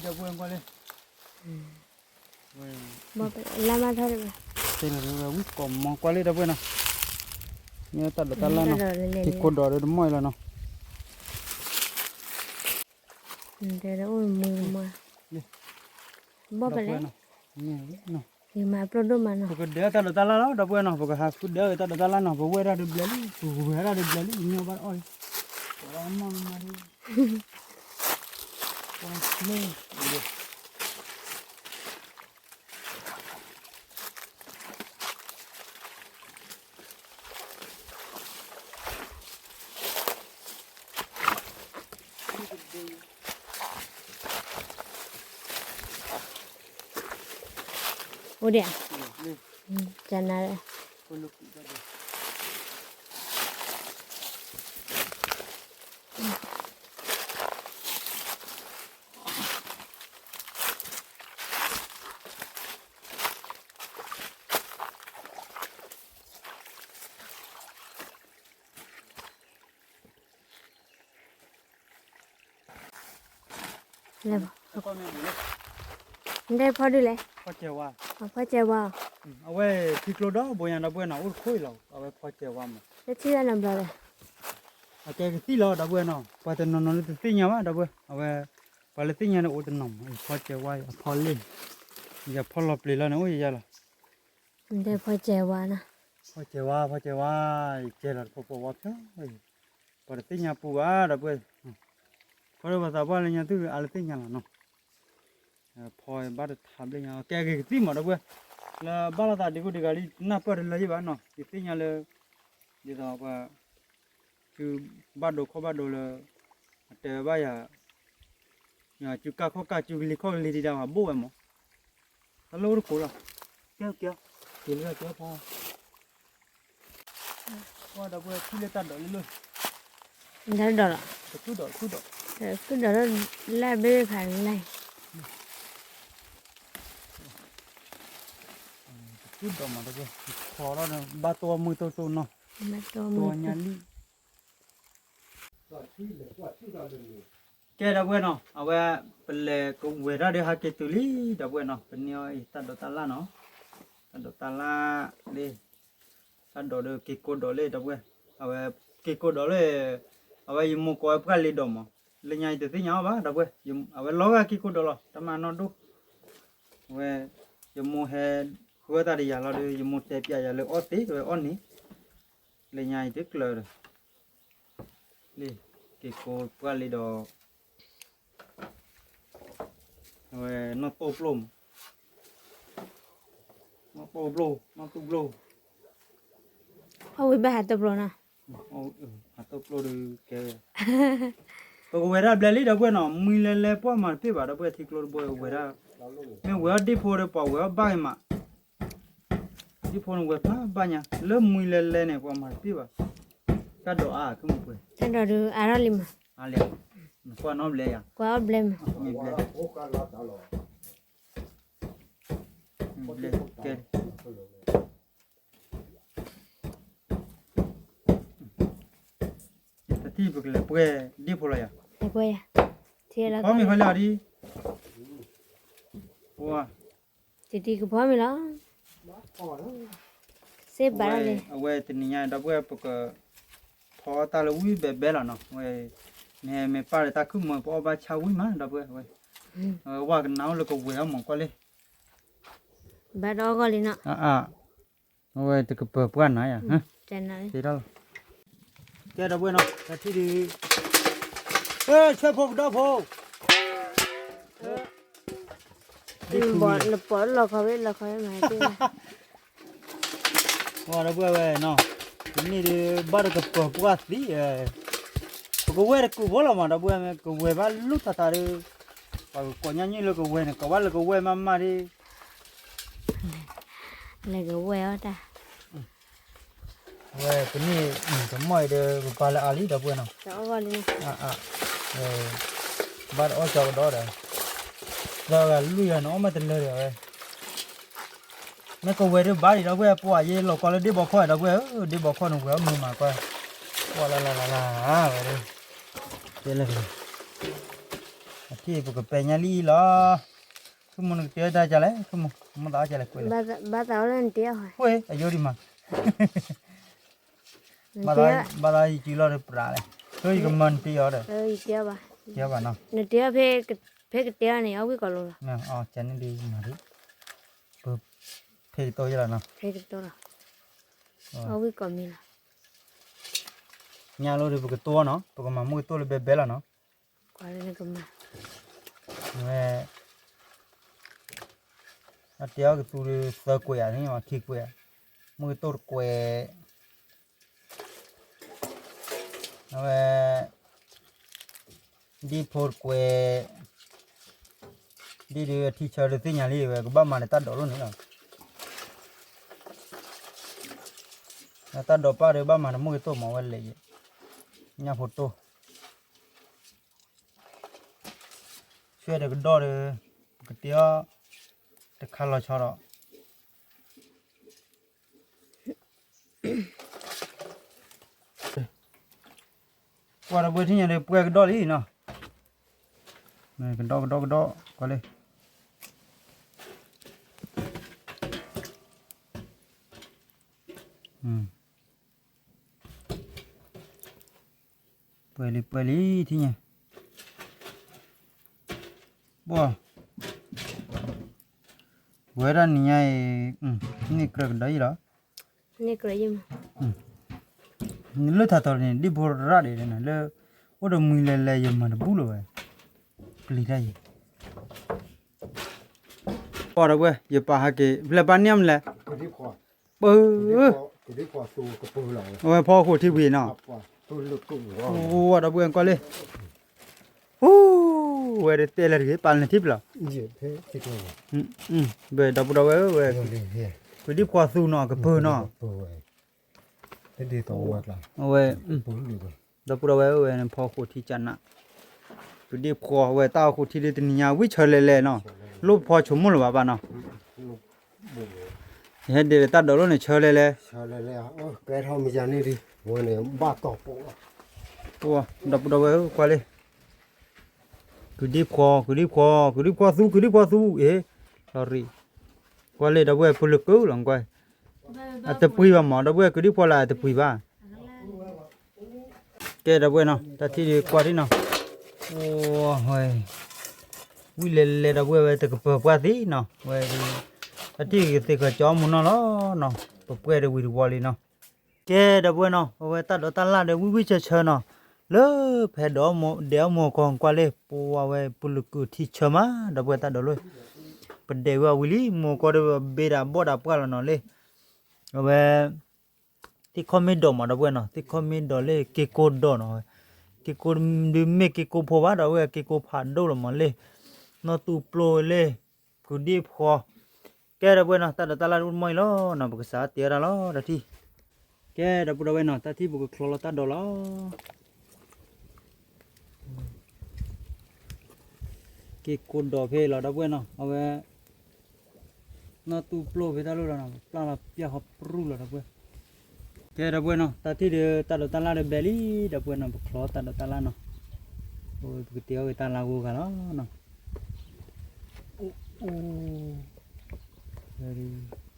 ၤ, ဘီၣ်ပလဲၣ်လါမါထီၣ်တဘၣ်, ဝံၤကိးမီၤကွၢ်လၢဒီပုၢ်ဝဲၢ်နီၤ, မ့ၢ်တၢ်ဒိးတၢ်လၢ်နီၤ, ဟံၣ်ခိၣ်ဒီးဒီးတမီၢ်အံၤလီၤနီၤ, တဲအိၣ်မူမီၤ, ဘီၣ်ပလဲၣ်, မ့ၢ်နီၤ ယမၤပျီၢ်ဒိၣ်မးနီၤ. ပကဒၢတၢ်ဒိးတၢ်လၣ်လီၤ ဒီပုၢ်ဝဲၢ်နီၤ, ပကဟးဃုဒၢတၢ်ဒိးတၢ်လၣ်နီၤ, ပဝဲၢ်တၢ်တဘျဲလံ, ပဝဲၢ်တၢ်တဘျဲလံ, ပညီဘၣ်အီၣ်လံ, ပှၤမၤမၤဒ် ပှၤကျဲ အိၣ်ဒံးဧါ, ကနၤ လဲၤဘၣ်, နတဲဖီဒုလဲၣ်, ဖီစဲးဝါ, အဝဲထံကျိဒီဘိညါ ဒီပုၢ်ဝဲၢ်နီၤ, အိၣ်တခိၣ်အံၤလီၤ, အဝဲဖီစဲးဝါမး, လၢထံၣ်ဝဲနီတဘျီလဲၣ်, အကဲကသံၣ်လီၤ ဒီပုၢ်ဝဲၢ်နီၤ, ပှၤတနီၤနီၤလၢတသ့ၣ်ညါဘၣ် ဒီပုၢ်ဝဲၢ်, အဝဲ ပှၤလၢသ့ၣ်ညါန့ၣ်အိၣ်တနီၤမး, ဖီစဲးဝါအဖီလ့ၣ်, ယဖီလီၤပျ့ၤလီၤန့ၣ် အိၣ်ယယါလီၤ, နတဲဖီစဲးဝါနီၤ, ဖီစဲးဝါ ဖီစဲးဝါ, ယကဲလီၤတဖီဖီဝါဖျၢၣ်, ပှၤတသ့ၣ်ညါပူၤဘၣ် ဒီပုၢ်ဝဲၢ်, ဖီဒီးပှၤသးပှၢ်လၢညါသုအါလၢသ့ၣ်ညါလီၤနီၤ ဖီဘၣ်တထါဘျဲၣ်ညါ ကဲဂ့ၤကသံၣ်မး ဒီပုၢ်ဝဲၢ်, လၢဘၣ်လိာ်သးဒံးကိဒံးဂၤလံ နၢ်ပၢၢ်တလၢယံၣ်ဘၣ်နီၤ, ယသ့ၣ်ညါလၢ ဒ်သိးပှၤ စုဘၣ်ဒိခီၣ်ဘၣ်ဒိလၢ အတဲဘၣ်ယၤ စုကၢ်ခီၣ်ကၢ် စုကလံၤခီၣ်ကလံၤဒံးဒၣ် ပှၤဘိၣ်ဝဲမး, တၢ်လၢအိၣ်တကိးလီၤ, ကဲကဲ က့ၤလၢကဲဖီ ပှၤဒီပုၢ်ဝဲၢ်ထံၣ်လၢတၢ်ဒိးလၢလၢ, တၢ်ဒိးလီၤ, တၢ်ဒိးလီၤ, တၢ်ဒိးလီၤ, လၢဘ့ၣ်ဖးလၢ်, တၢ်ဒိးမး ဒီပုၢ်ဝဲၢ်, ဖီထီၣ်ဒီး ဘၣ်တိၢ်မုၢ်တိၢ်တိၢ်နီၤ, တိၢ်ညါလံ, ကဲ ဒီပုၢ်ဝဲၢ်နီၤ, အဝဲ ပလဲၤကဝဲၤတၢ်ဒီးဟးက့ၤတုၤလံ ဒီပုၢ်ဝဲၢ်နီၤ, ပန့ၢ်အီၤအံၤ တၢ်ဒိးတၢ်လၣ်နီၤ, တၢ်ဒိးတၢ်လၣ်လံ တၢ်ဒိးဒီးက့ၤကိးဒိးလံ ဒီပုၢ်ဝဲၢ်, အဝဲက့ၤကိးဒိးလံ, အဝဲယမိၢ်ကိးဝဲပှၢ်လ့ၤဒိးမး, လၢညါယတသ့ၣ်ညါအီၤဘၣ် ဒီပုၢ်ဝဲၢ်, အဝဲလီၤဂာ်က့ၤကိးဒိးလီၤ တၢ်မၤနီၢ်ဒိၣ်, အဝဲ ယမိၢ်ဟဲဃုအသးဒီးယၤလီၤဒီး ယမိၢ်တဲပျးယၤလၢအီၣ်သ့ အဝဲအီၣ်န့ၣ်, လၢညါယတကျၢၤဒီး လံ, က့ၤကိးပှၢ်လ့ၤဒီး အဝဲနီၢ်တိၢ်ပျိၢ်မး, နီၢ်တိၢ်ပျိၢ် နီၢ်တိၢ်ပျိၢ်, အီၣ်ဝံၤဘၣ်ဟးတိၢ်ပျိၢ်နီၤ, ဟးတိၢ်ပျိၢ်ဒီးကဲဝဲ, ပကဝဲၤတၢ်ဘျဲလံ ဒီပုၢ်ဝဲၢ်နီၤ, မှံလဲၤလဲၤပှၢ်မၤတပ့ၢ်ဘၣ် ဒီပုၢ်ဝဲၢ် ထံကျိတဘိဝဲၤတၢ်, မ့ၢ်ဝဲၤအီၣ်ဒ့ၣ်ဖိဒီး ပှၤဝဲၤအီၣ်ဘၣ်ဂ့ၤမး ဒ့ၣ်ဖိန့ၣ်ဝဲၤဖးဘၣ်ညါ လၢမှံလဲၤလဲၤန့ၣ် ပှၤမၤတပ့ၢ်ဘၣ်, တၢ်ဒိးအါ ကမုၢ်ပှဲၤ, တၢ်ဒိးဒုးအါထီၣ်လံမး, အါလံ, နကွၢ်နီတဘျဲယၤ, ကွၢ်အီၣ်ဘျဲမး, မ့ၢ်ဘျဲ, ဘျဲ, ကဲ တထံၣ်ပကလဲၤပှဲၤဒ့ၣ်ဖိလီၤယၤ, လဲၤပှဲၤယၤ, ဖီမ့ၤဖီလၢအီၤဒ်, ပှၤ, တထံၣ်ကဖီမ့ၤလီၤ, စ့ဘၣ်လၢ, အဝဲတနံၤညါ ဒီပုၢ်ဝဲၢ် ပက ဖီတၢ်လၢဝံၣ်ဘဲဘဲလီၤနီၤ, ဝဲ, မ့ၢ်မ့ၢ်ပၢ်ဒီးတၢ်ခုၣ်မၢပအီၣ်ဘၣ်ဆါဝံၣ်မး ဒီပုၢ်ဝဲၢ်, အဝဲဝၢ်ကနၣ်အိၣ်လၢကဝဲၤအီၣ်မးကွၢ်လံ, ဘၣ်ဒီးအီၣ်ဂီၢ်လံနီၤ, အဝဲတကပၢၤပှၢ်နၤယၤ, က့ၤထီၣ်လီၤ, ကဲ ဒီပုၢ်ဝဲၢ်နီၤ တထံၣ်ဒုး, ဆဲဖိကဒီဖိ, နပိာ်လီၤခီဝဲ လီၤခီဝဲမး, ဒီပုၢ်ဝဲၢ်ဝဲနီၤ, တနံၣ်ဒုး ဘၣ်တကပၢၤပှၢ်သံ, ပကဝဲၢ်တကူးဖိလီၤမး ဒီပုၢ်ဝဲၢ်, ကဝဲၢ်ဘၣ်လူၢ်ထီၣ်သးဒီး, ပှၤကကိးညါနုာ်လၢကဝဲၢ်န့ၣ် ကိးဘၣ်လၢကဝဲၢ်မးမးဒီး, လၢကဝဲၢ်အီၣ်တၢ် ဝဲကန့ၢ် တမီၢ်အံၤဒီး ပပာ်လၢအါလံ ဒီပုၢ်ဝဲၢ်နီၤ, ဘၣ်တအီၣ်ကၠီကဒီးဒီး, ဒီးဂၤလွံၢ်ဂၤန့ၣ် အီၣ်မးတလၢဒီးဝဲ, မ့ၢ်ကဝဲၢ်ဒုးဘၣ်ဒံး ဒီပုၢ်ဝဲၢ်, ပှၤယဲလီၤကီလၢဒ့ဘီခီၣ် ဒီပုၢ်ဝဲၢ်, ဒ့ဘီခီၣ်န့ၣ် ဝဲၤအီၣ်မုာ်မးကွၢ်, ပှၤလၢလၢလၢလၢဝဲဒီး, ကဲလၢ, အထံၣ်ပကပဲာ်ညါလံအံၤလီၤ, ဆိကမိၣ်နကတဲတၢ်ကလဲၣ်, ဆိကမိၣ် မ့ၢ်သးအီၣ်ကလဲၣ်ကွဲးလၢ, ဘၣ်သးအီၣ်လၢနတဲအီၤ, ကွဲးအယိဒံးမး ဘၣ်သးယစုလီၤဒီးပြးလဲၣ်, ဆိယကမၤနတ့အီၤဒီး, ယတဲဘၣ်, နတဲအီၤ, ဖဲကတဲအီၤန့ၣ် အဝံၣ်ကီးလိၤလီၤ, ကန့ၣ်ဒ်မးဒ်, ပ ဖဲတတိၢ်ယလီၤနီၤ, ဖဲတတိၢ်လီၤ, အဝံၣ်ကိးမံၤလီၤ, ညါလီၤဒီး ပကတိၢ်နီၤ, ပကမၤမုၢ်ကတိၢ်လၢဘဲဘဲလီၤနီၤ, ဝဲ အတဲအီၤကသူဒီးသၢကွဲးဧါ, ခံကွဲးဧါ, မုၢ်ကတိၢ်တကွဲး, အဝဲ ဒ်ဖိတကွဲး, ဒ်ဒီးအထံဆၢဒီးသ့ၣ်ညါလံဝဲ ကဘၣ်မၤဒီးတၢ်ဒိးလိၣ်န့ၣ်လီၤ. တၢ်ဒိးပၢ်ဒီးဘၣ်မၤတမုၢ်ကတိၢ်မၤဝဲလဲၣ်, ညၣ်ဖိတိၢ် ဆွဲဒီးကဒီၣ်ဒီး ပကတဲအီၤ တခါလီၤဆီဒီး ကွၢ်ဒီပုၢ်ဝဲၢ်ထံၣ်ညါဒီး ပှဲၤကဒီၣ်လံနီၤ, ကဒီၣ်ကဒီၣ်ကဒီၣ် ကွၢ်လံ, ပှဲၤလံပှဲၤလံထံၣ်ညါ, ပှၤ ဝဲဒၣ်နံၤညါအံၤ န့ၢ်ကြၢးကဒီးယံၤလီၤ, လၢထးထီၣ်န့ၣ် ဒံၣ်ဖိရၣ်ဒံးလၢ အိၣ်ဒီးမှံလဲၤလဲၤ ယမၤတဘူၣ်လၢၤဝဲ, ပျံၤတၢ်ယံၤ, ပှၤဒီပုၢ်ဝဲၢ် ယပာ်ဟဲက့ၤ ဖျဲၣ်ပာ်န့ၢ်မလဲၣ်, ပၢ အဝဲဖီခိၣ်ထံပှ့ၤနီၤ, အိၣ်ဒီပုၢ်ဝဲၢ်ကွၢ်လံ, အိၣ်ဝဲဒီပုၢ်ဝဲၢ်ကွၢ်လံ, ဝဲတတဲလၢတဂ့ၤ ပာ်လၢထံပျီၢ်, ဒီပုၢ်ဒီဝဲၢ်ဝဲ ကဒံၣ်ဖှီၣ်သူနီၤ ကပၢၤနီၤ, အဝဲ ဒီပုၢ်ဒီဝဲၢ်ဝဲန့ၣ် ဖီခိၣ်ထံကနး, ကဒံၣ်ဖှီၣ်ဝဲတၢ်အိၣ်ခိၣ်ထံဒ်တနံၤညါ ဝံၣ်ဆၢလဲၤလဲၤနီၤ, လိၣ်ဖီဆိကမိၣ်လၢၤဘၣ်ဘၣ်နီၤ ယဟဲဒ်တၢ်ဒိးလိၣ်န့ၣ် ဆၢလဲၤလဲၤ, ဒီပုၢ်ဒီဝဲၢ်ကွၢ်လံ, ကဒံၣ်ဖှီၣ် ကဒံၣ်ဖှီၣ် ကဒံၣ်ဖှီၣ်သူ ကဒံၣ်ဖှီၣ်သူ အ့ၣ်, လီၤရံၣ်, ကွၢ်လံ ဒီပုၢ်ဝဲၢ် ပလုၢ်ကုၢ်လီၤကွၢ်, အတပှံၤဘၣ်မး ဒီပုၢ်ဝဲၢ် ကဒံၣ်ဖှီၣ်လၢအတပှံၤဘၣ် ကဲ ဒီပုၢ်ဝဲၢ်နီၤ တၢ်ထံၣ်ဒုးကွၢ်ထံၣ်နီၤ, အိၣ်ဝဲ ဝံၣ်လဲၤလဲၤ ဒီပုၢ်ဝဲၢ် ဝဲတကပၢၤပှၢ်သံနီၤ ဝဲ, တၢ်ထံၣ်ကသ့ၣ်ဃၢၤကၠီမူၤနီၤလီၤနီၤ ပပှဲၤဒီးဝံၤတဝီလံနီၤ, ကဲ ဒီပုၢ်ဝဲၢ်နီၤ အဝဲတၢ်ဒိးတၢ်လၢ်ဒီး ဝံၣ်ဝံၣ်ဆၢဆၢနီၤ, လၢဖဲဒဲးအီၣ်မိၢ်ကီၢ်ကွၢ်လံ ပဝဲပလုၢ်ကုၢ်ထံဆၢမး ဒီပုၢ်ဝဲၢ် တၢ်ဒိးလိၣ်, ပဒဲးဝဲအဝံၤလံ မိၢ်ကီၢ်ဒီး ဘ့ဒၣ်ဘီၣ်ဒၣ်ပှၢ်လီၤနီၤလံ, အဝဲ သ့ၣ်ခီၣ်မ့ၢ်ဒိးမး ဒီပုၢ်ဝဲၢ်နီၤ သ့ၣ်ခီၣ်မ့ၢ်ဒိးလၢက့ကိဒိးနီၤ, က့ကိဒုးမ့ၢ်က့ကိဖိဘၣ် ဒီပုၢ်ဝဲၢ် က့ကိဖးဒိၣ်လီၤမးလံ, နီၢ်သူပျိလံ, ကုၢ်ဒံၣ်ဖှီၣ်, ကဲ ဒီပုၢ်ဝဲၢ်နီၤ တၢ်ဒိးတၢ်လၢ်တအိၣ်တမီၢ်အံၤလီၤနီၤ ပကစးတဲဝဲဒၣ်လီၤ တၢ်ထံၣ်, ကဲ ဒီပုၢ်ဝဲၢ်နီၤ တၢ်ထံၣ်ပကချီလီၤတၢ်ဒိးလီၤ က့ကိဒိးဖဲလီၤ ဒီပုၢ်ဝဲၢ်နီၤ အဝဲ နီၢ်သူပျိဖဲတၢ်လိၣ်လီၤနီၤ ပျၢ်လီၤပျၢ်ဃီပြူၢ်လီၤ ဒီပုၢ်ဝဲၢ်, ကဲ ဒီပုၢ်ဝဲၢ်နီၤ တၢ်ထံၣ်ဒီး တၢ်ဒိးတၢ်လၢ်ဒီးဘဲလံ ဒီပုၢ်ဝဲၢ်နီၤ ပချီတၢ်ဒိးတၢ်လၢ်နီၤ, ပကတဲအီၤက့ၤတၢ်လၢ်ဂိၢ်ဂၤလီၤနီၤ, အိၣ်အိၣ် တနံၤ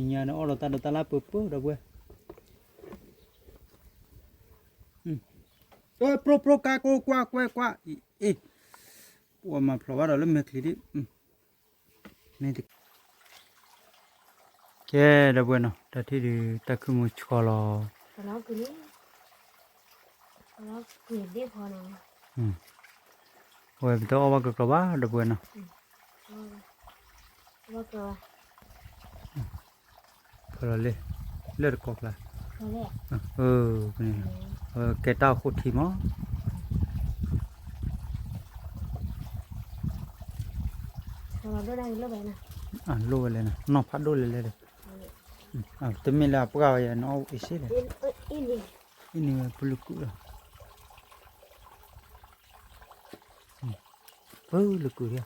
ညါန့ၣ် အီၣ်လီၤတၢ်ဒိးတၢ်လၢ်ပၢပၢ ဒီပုၢ်ဝဲၢ်, ပြိပြိကါကိကွၢ်ကွဲကွၢ် အ့ၣ်, ပှၤမၤဖျိးဘၣ်ဒီးလၢမဲာ်ချံဒံး, ကဲ ဒီပုၢ်ဝဲၢ်နီၤ တၢ်ထံၣ်ဒုး တၢ်ခုၣ်မုၢ်ဆှီလီၤ, အဝဲပတအီၣ်ဘၣ်ကကျီၤဘၣ် ဒီပုၢ်ဝဲၢ်နီၤ ဖဲလီၤလံ လၢတကီၢ်ကျါ, ကဲတၢ်အိၣ်ခိၣ်ထံမး, လိၣ်ဝဲလဲၣ်နီၤ နီၢ်ဖးဒိၣ်လဲၣ်လဲၣ်ဒီး, တမ့ၢ်လၢအပှၢ်ဝဲယၤ နအီၣ်အ့ၣ်စ့လဲၣ်, အံၤန့ၣ်ဝဲပလုၢ်ကုၢ်လီၤ ပလုၢ်ကုၢ်,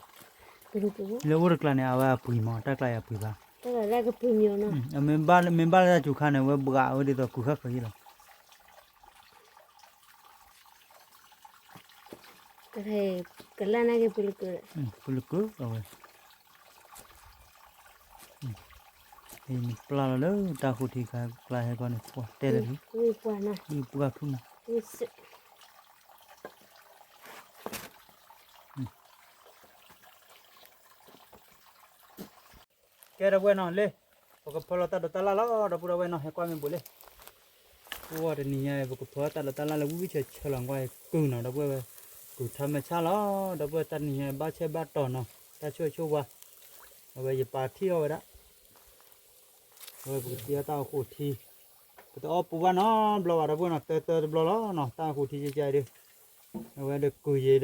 လၢအိၣ်တကျါန့ၣ် အဝဲအပှံၤမး တၢ်ကျါယၤပှံၤဘၣ်, မ့ၢ်ဘၣ်လၢတၢ်စူၤခါန့ၣ် အဝဲဘှးဝဲဒ်သိးကုၢ်ဃၣ်ဃၢၤယံၤလီၤ, ကလၢ်န့ၣ်က့ၤပလုၢ်ကုၢ်, ပလုၢ်ကုၢ်အဝဲ နပျၢ်လီၤလၢတၢ်ဃိထံကျါဟဲကီန့ၣ် ပှၤတဲလၢၤ, ဝံၣ်ပှၢ်ဖုၣ်မး, ကဲဒီပုၢ်ဝဲၢ်နီၤ လၢ ပကဖၢလီၤတၢ်ဒိးတၢ်လၣ်လီၤ ဒီပုၢ်ဒီဝဲၢ်နီၤ ဟဲကွၢ်မ့ၢ်ဘိးလဲၣ်. အိၣ်ဝဲတနံၤညါအံၤ ပကဖၢတၢ်ဒိးတၢ်လၣ်လၢဝံၣ်ဝံၣ်ဆၢဆၢလီၤ ကွၢ်အံၤကုၢ်နီၤ ဒီပုၢ်ဝဲၢ်, ကုၢ်ထါမဲာ်ဆါလီၤ ဒီပုၢ်ဝဲၢ် တၢ်နံၤညါအံၤ ဘၣ်ဆဲးဘၣ်တီၤနီၤ တၢ်ဆိၣ်ဂ့ၤဆိၣ်ဝါ, အဝဲယပာ်ထံၣ်အီၣ်ဝဲဒၣ် အဝဲပကတ့အီၣ်တၢ်အိၣ်ဃိးထံ, ပတအီၣ်ပူၤဘၣ်နီတဘျီဘၣ် ဒီပုၢ်ဝဲၢ်နီၤ တၢတၢတဘျီလီၤနီၤ တၢ်အိၣ်ဃိးထံကကါအံၤဒီး, အဝဲဒီးကုၢ်ယံၤ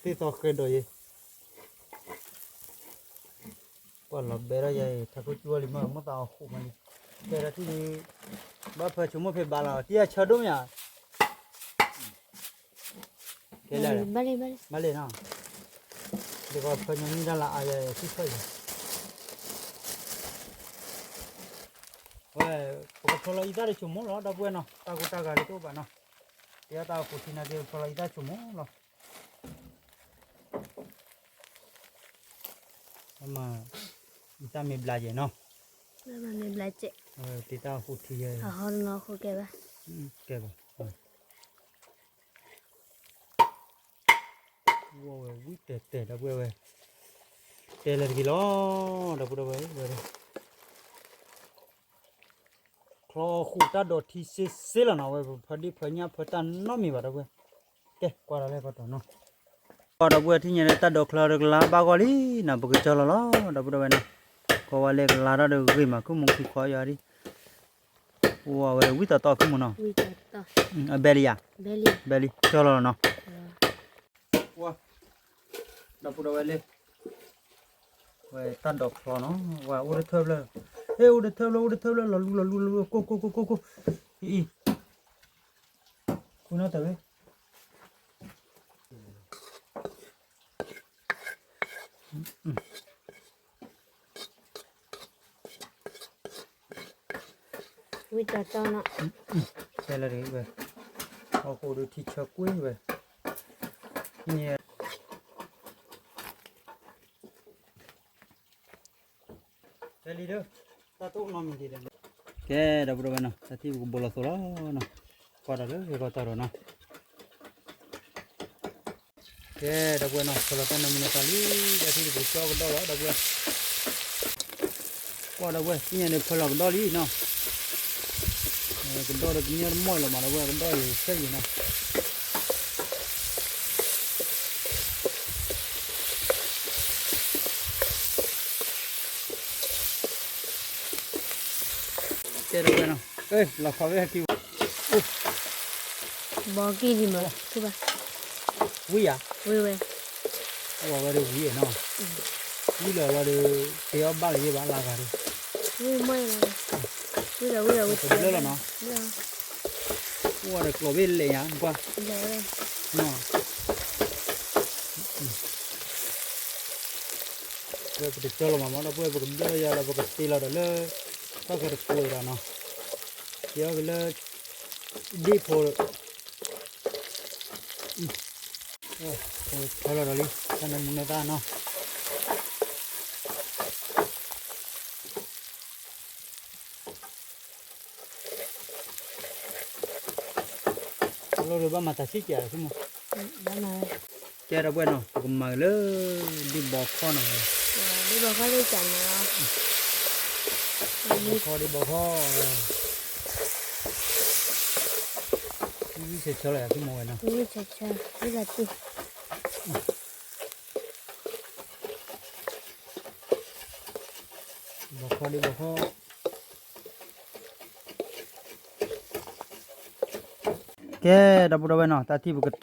ဒီး သ့ၣ်သီဃဲဒီးယံၤ ပှၤလီၤဘဲထီၣ်ယၤအံၤ ထးခိၣ်ကၠူဝဲလံမ့ၢ် မိၣ်သးအီၣ်ဃိးမးလံ, ကဲထီၣ်ထံၣ်လံ, ဘၣ်ဖၢဆိကမိၣ်ဖဲဘၣ်လီၤ တံၢ်အဆၢဒိၣ်မ့ၢ်ဧါ, ကဲလဲၣ်, ဘၣ်လံနီၤ, ဒ်ကီးဖၢညီနုၢ်တၢ်လၢအါယၤ ထံၣ်ဆၢယၤ, ဝဲ, ပကဖၢလီၤအံသၣ်တဆိကမိၣ်လီၤ ဒီပုၢ်ဝဲၢ်နီၤ တၢ်ကိၢ်တၢ်ဂီၤတအိၣ်ဘၣ်နီၤ, တ့အီၣ်တၢ်အိၣ်ဃိးထံနာ်က့ ပဖၢလီၤအံသၣ်ဆိကမိၣ်လီၤ အမၤ, အံသၣ်မ့ၢ်ဘျါယဲၢ်နီၤ, မ့ၢ်ဘျါကဲ, တ့တၢ်အိၣ်ဃိးထံယဲၢ်, အဟီတနီၤဃိကဲဘၣ်, ကဲဘၣ်, ဝဲဝံၣ်တဲာ်တဲာ်ဒီပုၢ်ဝဲၢ်, တဲလၢတဂ့ၤလီၤ, ဒီပုၢ်ဒီဝဲၢ်, ချီဃိးတၢ်ဒိးထံစ့စ့လီၤနီၤ ဝဲပဖၢဒ့ၣ်ဖၢညၣ်ဖၢတၢ်နီတမံၤဘၣ် ဒီပုၢ်ဝဲၢ်, ကဲကွၢ်ဒီးလဲၤကီးတီၤနီၤ, ကွၢ်ဒီပုၢ်ဝဲၢ် ထံၣ်ညါဒီးတၢ်ဒိးချၢတကလးဘၣ်ဂီၢ်လံနီၤ ပကစၢလီၤလီၤ ဒီပုၢ်ဒီဝဲၢ်နီၤ, ကွၢ်ဝဲလၢကလးထီၣ်ဒီးဂ့ၤမး ခုမူၤခုခီယၤဒ်, အိၣ်ဝဲဝံၣ်တီတီ ခုမူၤနီၤ, အဘဲလံယၤ, ဘဲလံ, ကၢလီၤလီၤနီၤ ဒီပုၢ်ဒီဝဲၢ်လၢ, ဝဲတၢ်ဒိးချီနီၤ ဝဲအိၣ်တထၢၣ်ဖျၢၣ်, ဟဲအိၣ်တထၢၣ်ဖျၢၣ် အိၣ်တထၢၣ်ဖျၢၣ် လီၤလူလီၤလူလီၤလူ ကိၢ်ကိၢ်ကိၢ်ကိၢ်ကိၢ်, အံၤ, ဃုနီတၢ်ဝဲ ဝံၣ်တီတီနီၤ, တဲလၢဝဲ, ဟီၣ်ခိၣ်ဒုးထံဆၢကွံာ်ဝဲ, န့ၣ်, တဲလံဒီး, တၢ်တအိၣ်နီတမံၤဒံး, ကဲ ဒီပုၢ်ဒီဝဲၢ်နီၤ တၢ်ထံၣ်ပကဘိးလီၤသိးလီၤနီၤ, ကွၢ်ဒီးလၢဂ့ၤကီၢ်တီၤဒီးနီၤ ကဲ ဒီပုၢ်ဝဲၢ်နီၤ ဖၢလီၤတၢ်နၢမူနသးလံ တၢ်ထံၣ်ပကကၠီကဒီၣ်လီၤ ဒီပုၢ်ဝဲၢ်, ကွၢ်ဒီပုၢ်ဝဲၢ် သ့ၣ်ညါန့ၣ် ဖၢလီၤကဒီၣ်လံနီၤ, ကဒီၣ်ဒီးကညီတမီၢ်လီၤမး ဒီပုၢ်ဝဲၢ် ကဒီၣ်လံဆဲးယံၤနီၤ ကဲ ဒီပုၢ်ဝဲၢ်နီၤ လီၤခီဖဲဟဲက့ၤ, ဘီကံၢ်ဒံးမး, ဝံၣ်ဧါ, ဝံၣ်ဝဲ, အိၣ်ဝဲဒီးဝံၣ်နီၤ, ဝံၣ်လီၤလီၤဒီး တ့အီၣ်ဘၣ်လၢၤယဲၢ်ဘၣ်လၢဂၤဒီး, ဝံၣ်မီၢ်လီၤ, ဝံၣ်လီၤဝံၣ်လီၤဝံၣ်တဘျၢလီၤနီၤ, အိၣ်ဝဲဒီးကျိးဘ့ၣ်လဲၣ်ယါ, ပတကၠီလီၤမးမး ဒီပုၢ်ဝဲၢ် ပကဘျၢလီၤယၤဒီး ပကတ့လီၤဒီးလၢ တၢ်ကတကိးအံၤဒီးနီၤ, တ့အီၣ်က့ၤလၢ ဒ့ၣ်ဖိ, ဖၢလီၤဒီးလံ တၢ်နၢမူနသၣ်နီၤ လီၤဒီးဘၣ်မၤတၢ်ဆံးကဲးလီၤ ဆိကမိၣ်, ကဲ ဒီပုၢ်ဝဲၢ်နီၤ ပကမၤက့ၤလၢ ဒ့ၣ်ဘီခီၣ်နီၤ, ဒ့ၣ်ဘီခီၣ်လၢကၢ်နီၤ, ဒ့ၣ်ဘီခီၣ် ဒ့ၣ်ဘီခီၣ်, ဝံၣ်ဆၢဆၢလီၤ ဆိကမိၣ်ဝဲနီၤ, ဝံၣ်ဆၢဆၢ ဝံၣ်လီၤတံၢ် ဘီခီၣ်ဒ့ၣ်ဘီခီၣ်, ကဲ ဒီပုၢ်ဒီဝဲၢ်နီၤ တၢ်ထံၣ်ပကတ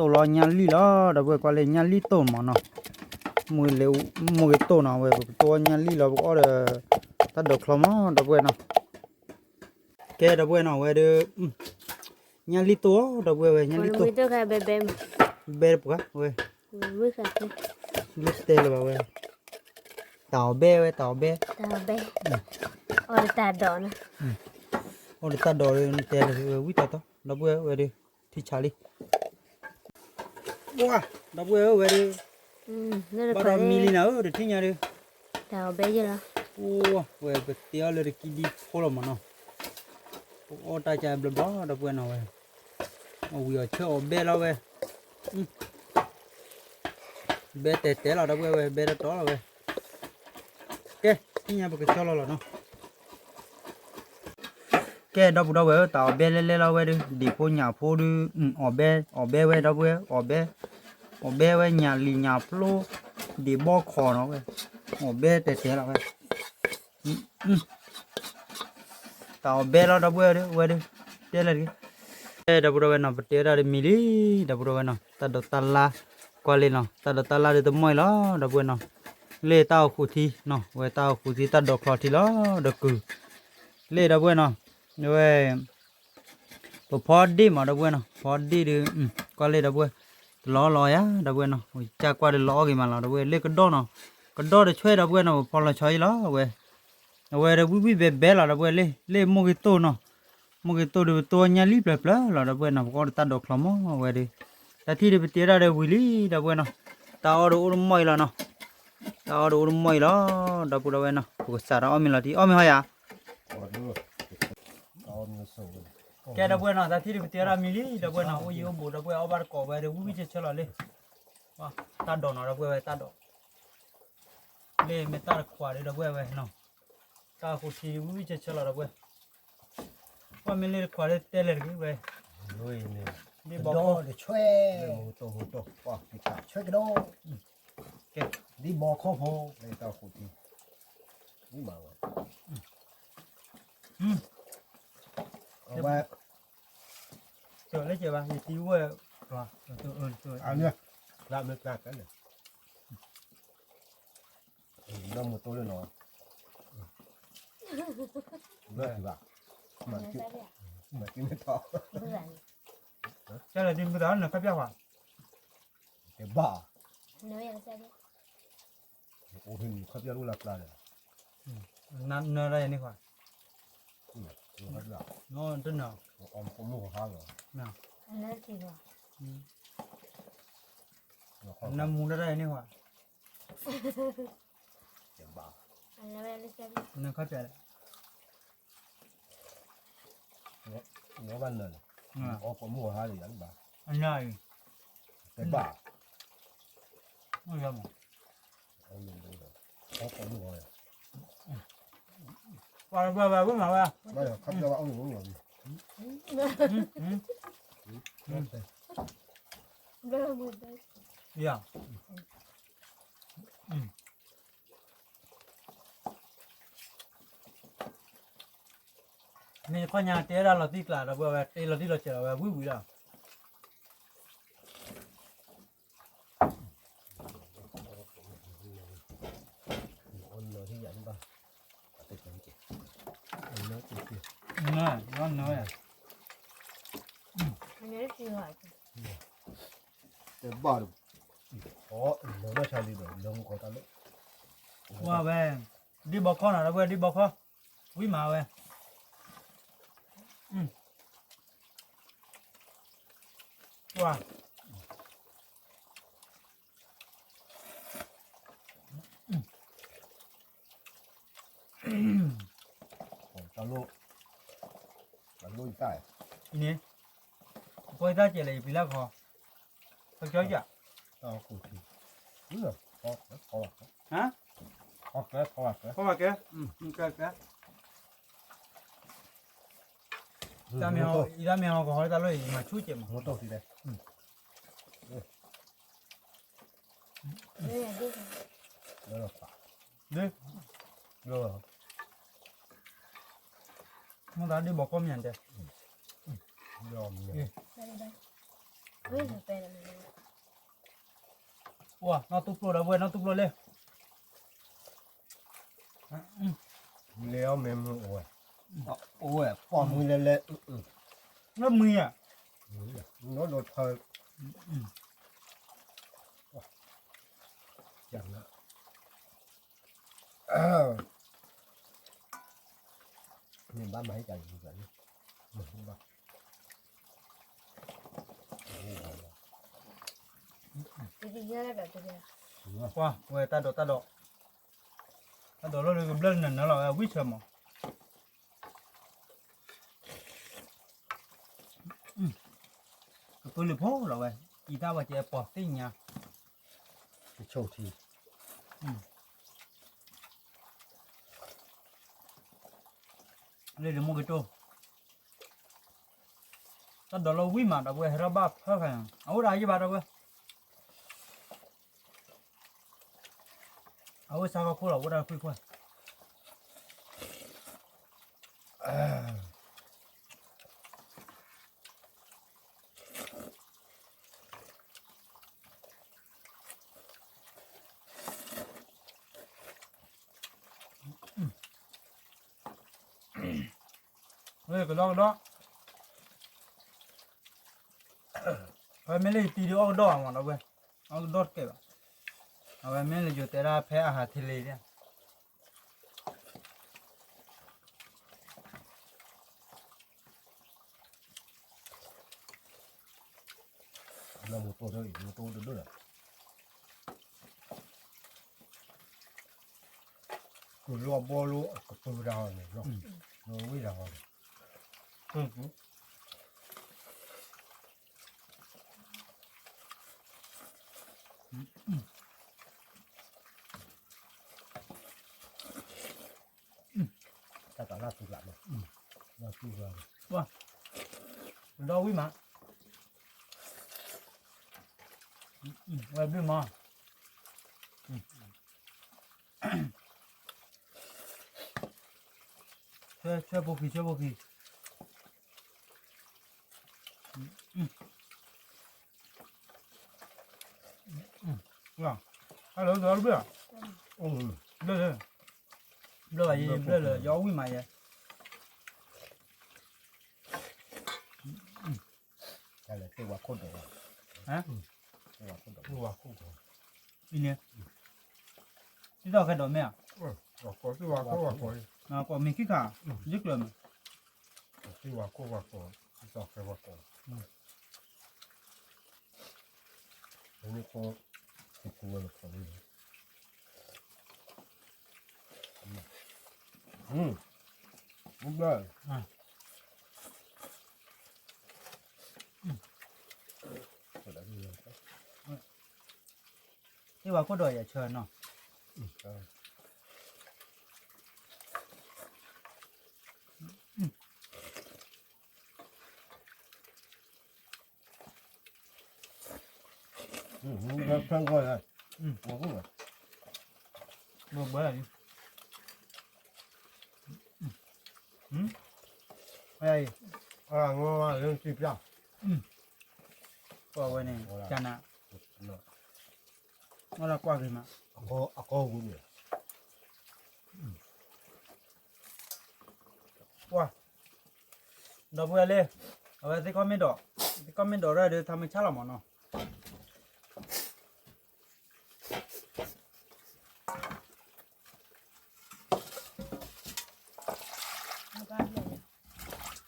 ိၢ်လီၤညၣ်လံၣ်လီၤ ဒီပုၢ်ဝဲၢ်ကွၢ်လၢညၣ်လံၣ်တိၢ်မးနီၤ, မိၢ်ဂ့ၤတိၢ်နီၤ ဝဲပကတိၢ်ညၣ်လံၣ်လီၤ ပကအီၣ်ဒီး တၢ်ဒိးချီမး ဒီပုၢ်ဝဲၢ်နီၤ, ကဲ ဒီပုၢ်ဝဲၢ်နီၤ ဝဲဒီး ညၣ်လံၣ်တိၢ် ဒီပုၢ်ဝဲၢ် ဝဲညၣ်လံၣ်တိၢ်, ဘဲတပှၤဝဲ, လၢတဲလၢၤဘၣ်ဝဲ, တၢ်အီၣ်ဘဲဝဲ တၢ်အီၣ်ဘဲ, အီၣ်ဒီးတၢ်ဒိး, အီၣ်ဒီးတၢ်ဒိးဒီး နတဲလၢၤဝဲဝံၣ်တီတီ ဒီပုၢ်ဝဲၢ်ဝဲဒီး ထံဆးလံ ပှၤ ဒီပုၢ်ဝဲၢ်ဧၢ ဝဲဒီး ဘၣ်ဒီးမံလံနၤဧၢ တထံၣ်ညါဒီး တၢ်အီၣ်ဘဲယဲလီၤ အိၣ်ဝဲပတဲအီၤလၢတကံဒံဖိလီၤမးနီၤ ပအီၣ်တၢ်ကါဘျီဘျီ ဒီပုၢ်ဝဲၢ်နီၤဝဲ အဝံၤအီၤဆၢအီၤဘဲလီၤဝဲ ဘဲတဲတဲလီၤ ဒီပုၢ်ဝဲၢ်ဝဲ ဘဲတီတီလီၤဝဲ ကဲ ထံၣ်ညါပကဆီလီၤလီၤနီၤ ကဲဒီပုၢ်ဒီဝဲၢ်ဧၢ, တၢ်အီၣ်ဘဲလဲလဲလီၤဝဲဒုး, ဒံၣ်ဖိညၣ်ဖိဒုး, အီၣ်ဘဲ အီၣ်ဘဲဝဲဒီပုၢ်ဝဲၢ်, အီၣ်ဘဲ, အီၣ်ဘဲဝဲညၣ်လံာ်ညၣ်ပျိ, ဒံၣ်ဘီခီၣ်နီၤဝဲ, အီၣ်ဘဲတဲာ်တဲာ်လီၤဝဲ တၢ်အီၣ်ဘဲလီၤ ဒီပုၢ်ဝဲၢ်ဧၢ, ဝဲဒုး, တဲလၢတဂ့ၤ, ဒီပုၢ်ဒီဝဲၢ်နီၤ, ပတဲဒၣ်တမံၤလံ, ဒီပုၢ်ဒီဝဲၢ်နီၤ, တၢ်ဒိးတၢ်လါ, ကွၢ်လံနီၤ, တၢ်ဒိးတၢ်လါဒုးတမီၢ်အံၤလီၤ ဒီပုၢ်ဝဲၢ်နီၤ, လၢတၢ်အိၣ်ဃုာ်ထံနီၤ, ဝဲတၢ်အိၣ်ဃုာ်ထံ တၢ်ဒိးချီထံလီၤ ဒီးကုၢ်, လၢဒီပုၢ်ဝဲၢ်နီၤ, ဝဲ ပဖီဒ့ၣ်မး ဒီပုၢ်ဝဲၢ်နီၤ, ဖီဒ့ၣ်ဒုး, ကွၢ်လၢ ဒီပုၢ်ဝဲၢ်, တလီၤအီၣ်လီၤအီၣ်ယၤ ဒီပုၢ်ဝဲၢ်နီၤ, ကၢ်ကွၢ်ဒုးလီၤအီၣ်ဂ့ၤမးလီၤ ဒီပုၢ်ဝဲၢ်, လၢကဒီနီၤ, ကဒီတဆွဲ ဒီပုၢ်ဝဲၢ်နီၤ, ပဖီလီၤဆီအံၤလီၤဝဲ, အဝဲဒီးဝံၣ်ဝံၣ်ဘဲဘဲလီၤ ဒီပုၢ်ဝဲၢ်, လၢ လၢမိၢ်ဂ့ၤတိၢ်နီၤ, မိၢ်ဂ့ၤတိၢ်ဒုး ပတိၢ်ညါလံပျၢၤပျၢၤလီၤ ဒီပုၢ်ဝဲၢ်နီၤ, ပကအီၣ်ဒီးတၢ်ဒိးချီမးဝဲဒုး, တၢ်ထံၣ်ဒုးပတဲဒၣ်ဒီးဝံၤလံ ဒီပုၢ်ဝဲၢ်နီၤ, တၢ်အီၣ်ဒုးအိၣ်တမီၢ်အံၤလီၤနီၤ, တၢ်အီၣ်ဒုးအိၣ်တမီၢ်အံၤလီၤ ဒီပုၢ်ဒီဝဲၢ်နီၤ, ပကစးထီၣ်အီၣ်မ့ၤလီၤတံၢ် အီၣ်မ့ၤဟီယၤ ကဲဒီပုၢ်ဝဲၢ်နီၤ, တၢ်ထံၣ်ဒုးပတဲဒၣ်မံၤလံ ဒီပုၢ်ဝဲၢ်နီၤ, အိၣ်ယံၤအိၣ်ဘူး ဒီပုၢ်ဝဲၢ်, အီၣ်ဘၣ်တကိးဝဲဒီး ဝံၣ်ဝံၣ်ဆၢဆၢလီၤလၢ, တၢ်ဒိးနီၤ ဒီပုၢ်ဝဲၢ် တၢ်ဒိး, လၢမ့ၢ်တၢ်တခွးဒီး ဒီပုၢ်ဝဲၢ်ဝဲနီၤ, တၢ်ဃိထံဝံၣ်ဝံၣ်ဆၢဆၢလီၤ ဒီပုၢ်ဝဲၢ်, ကွၢ်မ့ၢ်လၢတခွးဒီးတဲလဲၣ်တဂ့ၤဝဲ, ဒ်ဘီခီ, ဆွဲကဒီး, ဒ်ဘီခီဖိ, လၢတၢ်ဃိထံ, ဝံၣ်မးဝဲ, အဝဲ, တလၢကဲဘၣ် ယတံၤဝဲ, အန့ၣ်, လၢမ့ၢ်ကျါကဲန့ၣ် ဒီးမူတိၢ်လၢနီၤ, ဘၣ်ဘၣ်, မၤက့ၤမ့ၢ်ထီၣ်, ကဲလၢဒ်မုၢ်သးနခီပျၢ်ခွါ, တဘၣ်, အိၣ်ဟံးခီပျၢ်လၢလၢပျၢ်ဒီး, နနၢဒၣ်ယၤန့ၣ်ခွါ, နတနၢ, အမူဟါလီၤ, နမူဒၣ်ဒၣ်ယၤန့ၣ်ခွါ, နခီပျၢ်လဲၣ်, နဘၣ်နၢ, အီၣ်ကီၢ်မူဟါလီၤယၤလၢဘၣ်, အနၢအံၤ, တဘၣ်, အိၣ်ယၤမး, အီၣ်ကီၢ်မူဟါလီၤ, ပှၤဘၣ်ဘၣ်ဝဲမးဝဲ, ခီပျၢ်ဝဲအီၣ်ကီၢ်မူဟါလီၤ, ယၤ, မ့ၢ်ယခီညါတဲဒၣ်လီၤတံၢ်ကျါဒီး ပဝဲတဲလီၤတံၢ်လီၤဆဲးလီၤဝဲဝံၤဝံၤလီၤ. ဝဲ ဒ့ဘီခီနီၤ ဒီပုၢ်ဝဲၢ် ဒ့ဘီခီ ဝံၤမးဝဲ ဝဲ တၢ်လိၣ် တၢ်လိၣ်ယတၢ် အံၤန့ၣ် အဖိယတၢ်ကဲလဲၣ် ယပျံၤလၢခီ ခီကၠီယၤ တၢ်အိၣ်ခိၣ်ထံ ဟါ ခီကဲ ခီကဲ ခီကဲ ကဲ ကဲ တၢ်မ့ၢ်ဟီ ယတၢ်မ့ၢ်ဟီကဟီတၢ်လိၣ်အံၤ မၤဆူၣ်ကဲမး မ့ၢ်တိၢ်သံလဲၣ် ဒ် ဒ် မ့ၢ်သးဒ်ဘီကီၢ်မ့ၢ်တဲ ဝဲ နီၢ်တူၢ်ဖျိဒီပုၢ်ဝဲၢ် နီၢ်တူၢ်ဖျိလဲၣ် လဲၤအီၣ်မ့ၢ်မုၢ်အိၣ်ဝဲ အိၣ်ဝဲ ပှၤမုၢ်လဲၤလဲၤ လၢမုၢ်ဧါ နီၢ်ဒိးထၢ ကၢ်နၤ န့ၣ်ဘၣ်မၤဟဲကၢ်လီၤ မၤဟဲဘၣ် ကွၢ်ဝဲတၢ်ဒိးတၢ်ဒိး တၢ်ဒိးလၢကဘျၢနၢၤနၢၤလီၤဝဲ ဝံၣ်ဆၢမး ကပၢလၢဖိလီၤဝဲ အံၤတၢ်ဝဲကဲပီၤသ့ၣ်ညါ ကဆိၣ်ထံ လၢလၢမိၢ်ကတိၢ် ဒီးလၢဝံၣ်မး ဒီပုၢ်ဝဲၢ် ဟဲထီၣ်ဘၣ်ဖၢၣ်ခါညါ အအိၣ်တၢ်ယံၢ်ဘၣ် ဒီပုၢ်ဝဲၢ်, အအိၣ်ဆၣ်ခီခိၣ်လီၤ အိၣ်တၢ်ခွံခွါ ကဒီကဒီ, အဝဲမ့ၢ်လၢယတံၤဒုးအီၣ်ကဒီးမး ဒီပုၢ်ဝဲၢ်, အီၣ်ကဒီးတကဲဘၣ်, အဝဲမ့ၢ်လၢယိၤတဲဒၣ်ဖဲအဟးထံလ့ၤဒၣ် လၢမူတိၢ်ထဲအံၤ မူတိၢ်တဒၢၣ်လီၤ, ကလီၤဘီလိကပၢတၢ်ဟီန့ၣ်, လီၤဝံၣ်တၢ်ဟီန့ၣ်, တၢ်ကလၢ်တူၢ်လၢ်မး, လၢ်တူၢ်လၢ်, ဒီဝံၣ်မး, ဝဲဘျုးမး, ဆွဲဖိခံ ဆွဲဖိခံ, ဟဲလီၤ ဘျၢၣ်, ဘျၢၣ်, ဘျၢၣ်ဘၣ်ယဲ ဘျၢၣ်လၢ ယအီၣ်ဝံၣ်မးယဲ, တၢ်လဲၤတ့ၢ်ဝါခိၣ်ဒီး, အံၤန့ၣ်, တံၤသီၣ်ခဲဒီးမ့ၢ်ဧါ, ကိးမ့ၢ်ခံခါ, ယကျၢၤမး, တံၤဝါခိၣ်ဝါကိး, တံၤသီၣ်ခဲဝါကိး, မ့ၢ်ကိး, တံၤခိၣ်ဝဲလၢခိၣ်န့ၣ်, မ့ၢ်ဘျၢၣ်, တံၤဝါခိၣ်ဒီးယဆၢနီၤ, ဘၣ်ဘၣ်လံ, အံၤ, အလၢထံပျၢ်, ကွၢ်ဝဲန့ၣ် ကနၤ, အလၢကွၢ်က့ၤမး, အကီၢ်ပူၤန့ၣ် ပှၤ, ဒီပုၢ်ဝဲၢ်လၢ, အဝဲသ့ၣ်ကီၢ်မ့ၢ်ဒီး, သ့ၣ်ကီၢ်မ့ၢ်ဒီးရၢ်ဒီး ထါမုၢ်ဆါလီၤမးနီၤ,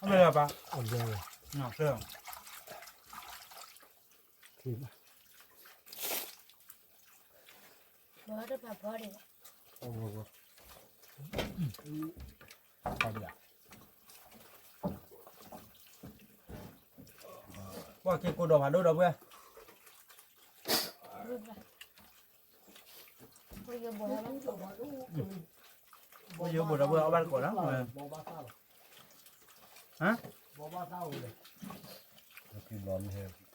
အဘၣ်လၢပၢ်, အဘၣ်လၢ, ပှၤက့ၤကိးဒီးဖးဒိၣ်ဒီပုၢ်ဝဲၢ်, ပယိဘိးဒီပုၢ်ဝဲၢ်အီၣ်ဘၣ်တကိးလီၤ, ဟါ,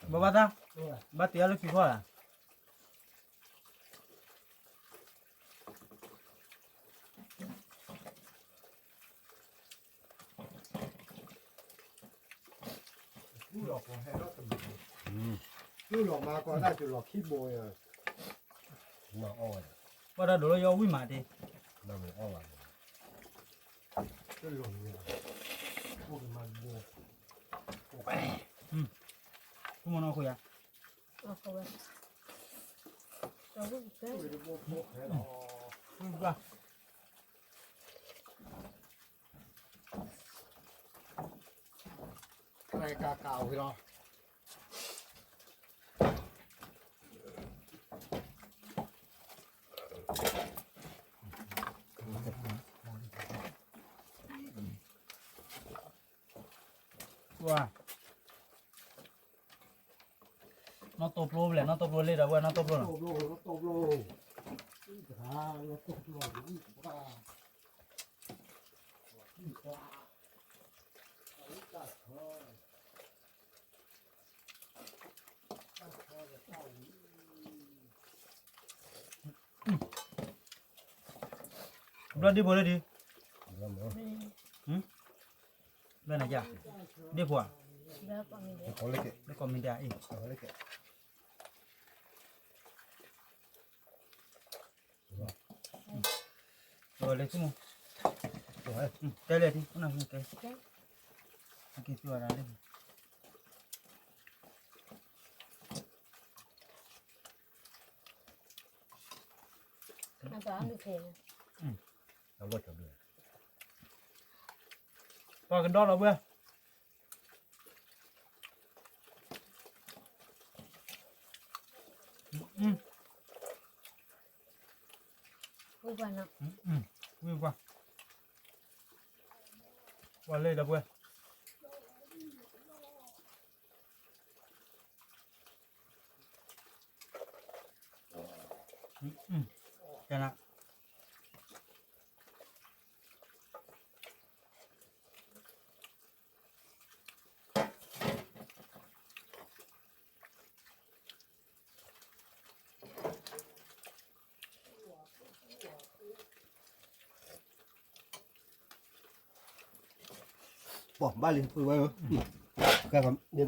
ဘိးဘၣ်သၣ်, ဘၣ်တ့အီၣ်လၢခံခီဧါ တူၢ်လီၤမၤကီတၢ်တူၢ်လီၤခံဘိ, ဘၣ်တၢ်ဒိးလၢယအီၣ်ဝံၣ်မးတ့ၢ်, တလီၤန့ၣ်, မနီၢ်ဃိယၤ, ကါကါဝံၤလီၤ, ဝါ, နီၢ်တိၢ်ပျိလဲၣ် နီၢ်တိၢ်ပျိလဲၣ်ဒီးဝဲ နီၢ်တိၢ်ပျိနီၤ, နီၢ်တိၢ်ပျိ, နီၢ်တိၢ်ပျိ, နီၢ်တိၢ်ပျိ, နီၢ်တိၢ်ပျိ, နီၢ်တိၢ်ပျိ, နီၢ်တိၢ်ပျိ, ဘျီဒ်ဖိလၢဒ်, ဘျီနၤယၤ, ဒ်ဖိဧါ, လၢကိးမံၤဒၣ်အံၤ, တဲလဲၣ်, တဲလဲၣ်, ကဲ, ကဲ, ကဲ, ကဲ, ကဲ, ကဲ, ကဲ, ပှၤကဒီလီၤဘှဲ, ဝံၤကွၢ်, ဝံၤကွၢ်, ပှၤလဲၤဒီးဘှဲ. ပှၤဘၣ်လံ, ပှၤဝဲ, ကဲ, ဘၣ်လံဒ်,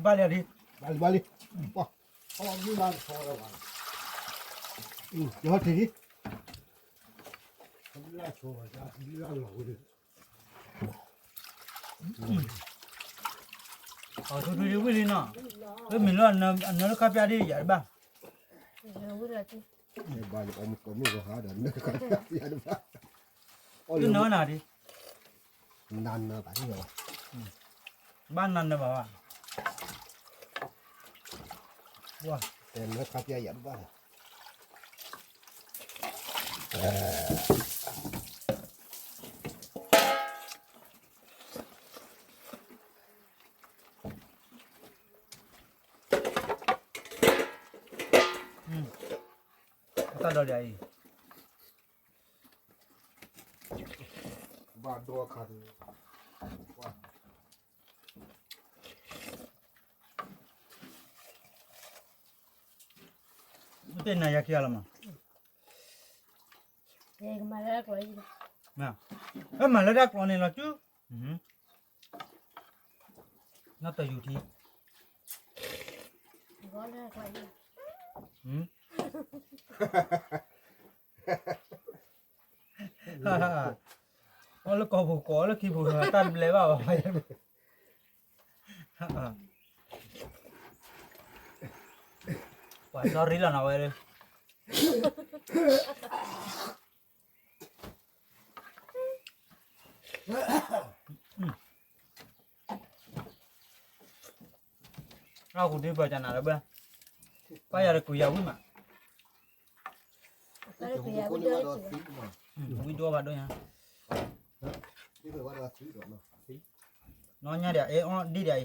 ဘၣ်လံ, ဘၣ်လံ, ပှၤ, ယဟီထံးဒ်, အထူထူဒ်ဝံၣ်လံနီၤ, မ့မ့ၢ်လၢအနၢလၢခါပျၢ်ဒ်ယၤတဘၣ်, ဘၣ်နၢနၤဒ်, နၢနၤဘၣ်, တဲနၢခါပျၢ်ယၤတဘၣ်. တၢ်ဒီးဒ်အံၤ, ဘၣ်ဒိအခါ, တ့ၢ်နၤယၤခံဂၤလီၤမး, မၤလၢတၢ်ကျိၤန့ၣ်လီၤ, ကၠူ, နီၢ်တယူၤထံ, အီၣ်လၢကီၢ်ပူၤကိးအီၣ်လၢခံပူၤ တၢ်တဘျဲဘၣ်ဘၣ်, ပှၤစီရံလီၤနီၤဝဲ, အဃိဒ်ပှၤကနၤလၢဘၣ်, ပၢ်ယၤတကူးယၤဝံၣ်မး, ဝံၣ်ဒိၣ်ဘၣ်ဒိၣ်ညါ, နီၢ်ညါဒံးအံၤ, အီၣ်ဒံးဒံးအံၤ, အီၣ်လီၤဒ်သိးလီၤ,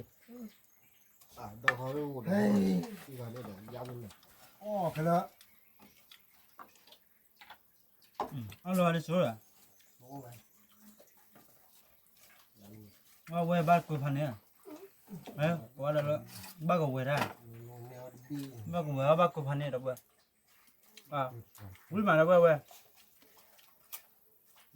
ဝဲဘၣ်ကွၢ်ဖးန့ၣ်, ဘၣ်ကဝဲၤတၢ်, ဘၣ်ကဝဲၤဘၣ်ကွၢ်ဖးန့ၣ်ဒီးဘၣ်, ဝံၣ်မးဒီးဘၣ်ဝဲ, တ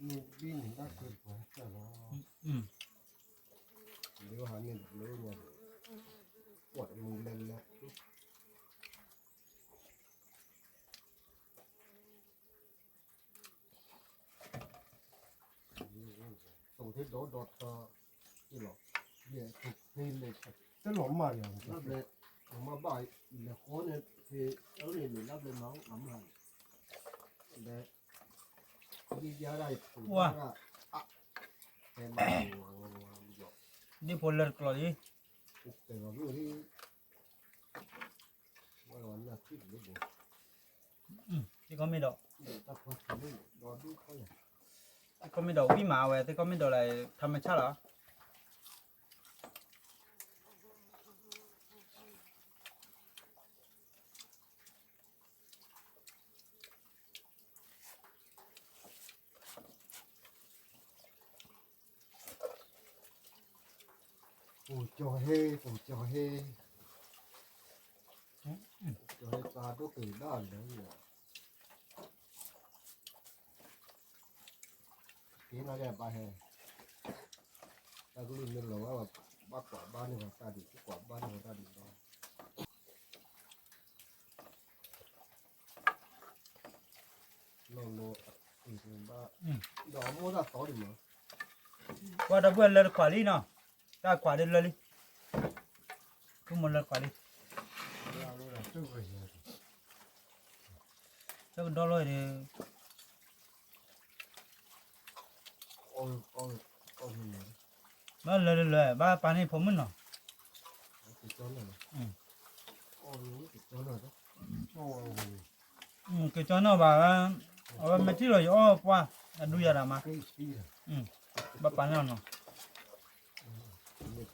လီၤမၢ်ယၤ, ဒ်ဖိလၢတကျိၤလံ, သ့ၣ်ကီၢ်မ့ၢ်ဒီး, သ့ၣ်ကီၢ်မ့ၢ်ဒီးဝံၣ်မးဝဲ, သ့ၣ်ကီၢ်မ့ၢ်ဒီးလၢ ထါမဆၣ်လီၤ. ပူၤကၠီၤဟ့, ပူၤကၠီၤဟ့, တၢ်ဒိၣ်က့ၤဒၣ်လၢ က့ၤနီၢ်ကဲဘၣ်ဟဲ, တၢ်ကလုၢ်မ့ၢ်လီၤဝဲ ဘၣ်ကွၢ်ဘၣ်န့ၢ်ဝဲတၢ်ဒံး ကွၢ်ဘၣ်န့ၢ်ဝဲတၢ်ဒံးလီၤ. ဒီးအမိၢ်တၢ်သီဒံးမး, ကွၢ်ဒီပုၢ်ဝဲၢ်လၢတခွးလံနီၤ, တၢ်ခွးဒ်လၢလံ, ခိၣ်မိၢ်လၢတခွးလံ, တၢ်ကဒီလီၤဒီး ဘၣ်လၢလၢလၢ ဘၣ်ပာ်န့ၢ်ဖိမုၣ်နီၤ, က့ၤကၠီနီၣ်ဘၣ်, အဝဲမ့ၢ်ထံၣ်လီၤယအီၣ်ပှၢ် အဒုယၤဒၣ်မး, ဘၣ်ပာ်န့ၢ်အီၤနီၤ. ပှၤ, တၢ်ဒိး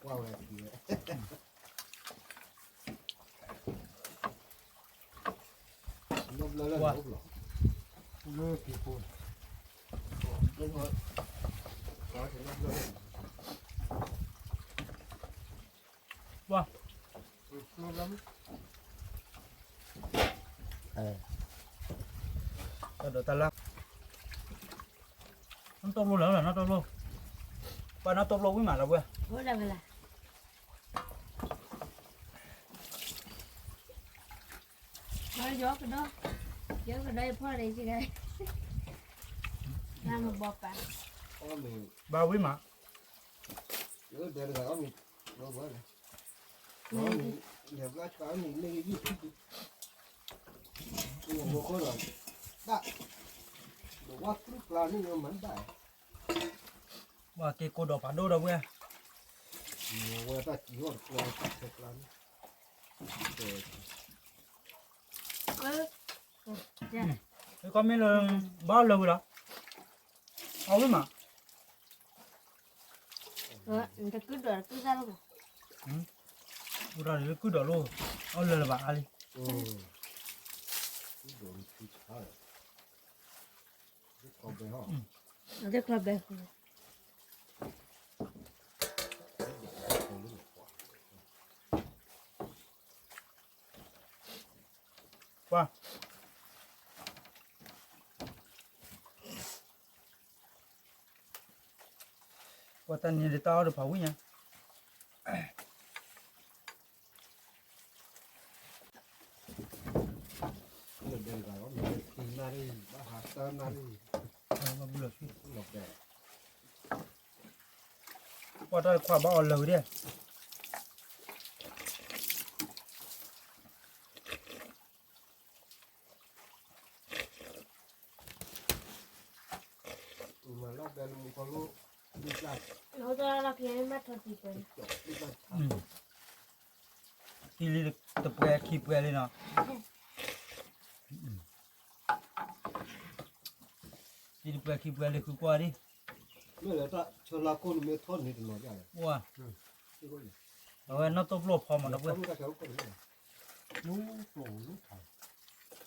တၢ်လၢ်, နီၢ်တိၢ်ဘျိလၢ နီၢ်တိၢ်ဘျိ, ပှၤနီၢ်တိၢ်ဘျိဝံၣ်မးလီၤပှဲၤ ယကဒီး, ယကဒီးယဖီၣ်ဒီးယက, ဘၣ်ဝံၣ်မး, ပှၤက့ၤကိးဒီးဖးဒိၣ်ဒီပုၢ်ဝဲၢ်, ဝဲတၢ်ကံၤဟီၣ်တကျါ, ခီမ့ၢ်လၢ ဘၣ်လၢဝံၤလီၤ, အဝံၣ်မး, အိၣ်ဒီးလၢကုၢ်ဒီးလိၣ်, အီၣ်လၢလၢဘၣ်အါလံ, အသ့ၣ်ချီဘဲ, ပှၤ, ပှၤတၢ်နံၤဒ်တၢ်အီၣ်ဒီးဖးဝံၣ်ညါ, ပှၤတၢ်ခွါဘၣ်အီၤလၢာ်ဝံၤဒၣ် ခံလံတပှဲၤခံပှဲၤလံနီၤ, ခံတပှဲၤခံပှဲၤလံ ဃုကွၢ်ဒံး, မ့ၢ်လၢတၢ်ဆၢလါခိၣ်န့ၣ်မ့ၢ်ထီၣ်န့ၣ်တနီၤဒၣ်လဲၣ်, အဝဲနီၢ်တိၢ်ပျိၢ်ဖီမး ဒီပုၢ်ဝဲၢ်, ဝံၤမး, တၢ်ကျါအံၤထီၣ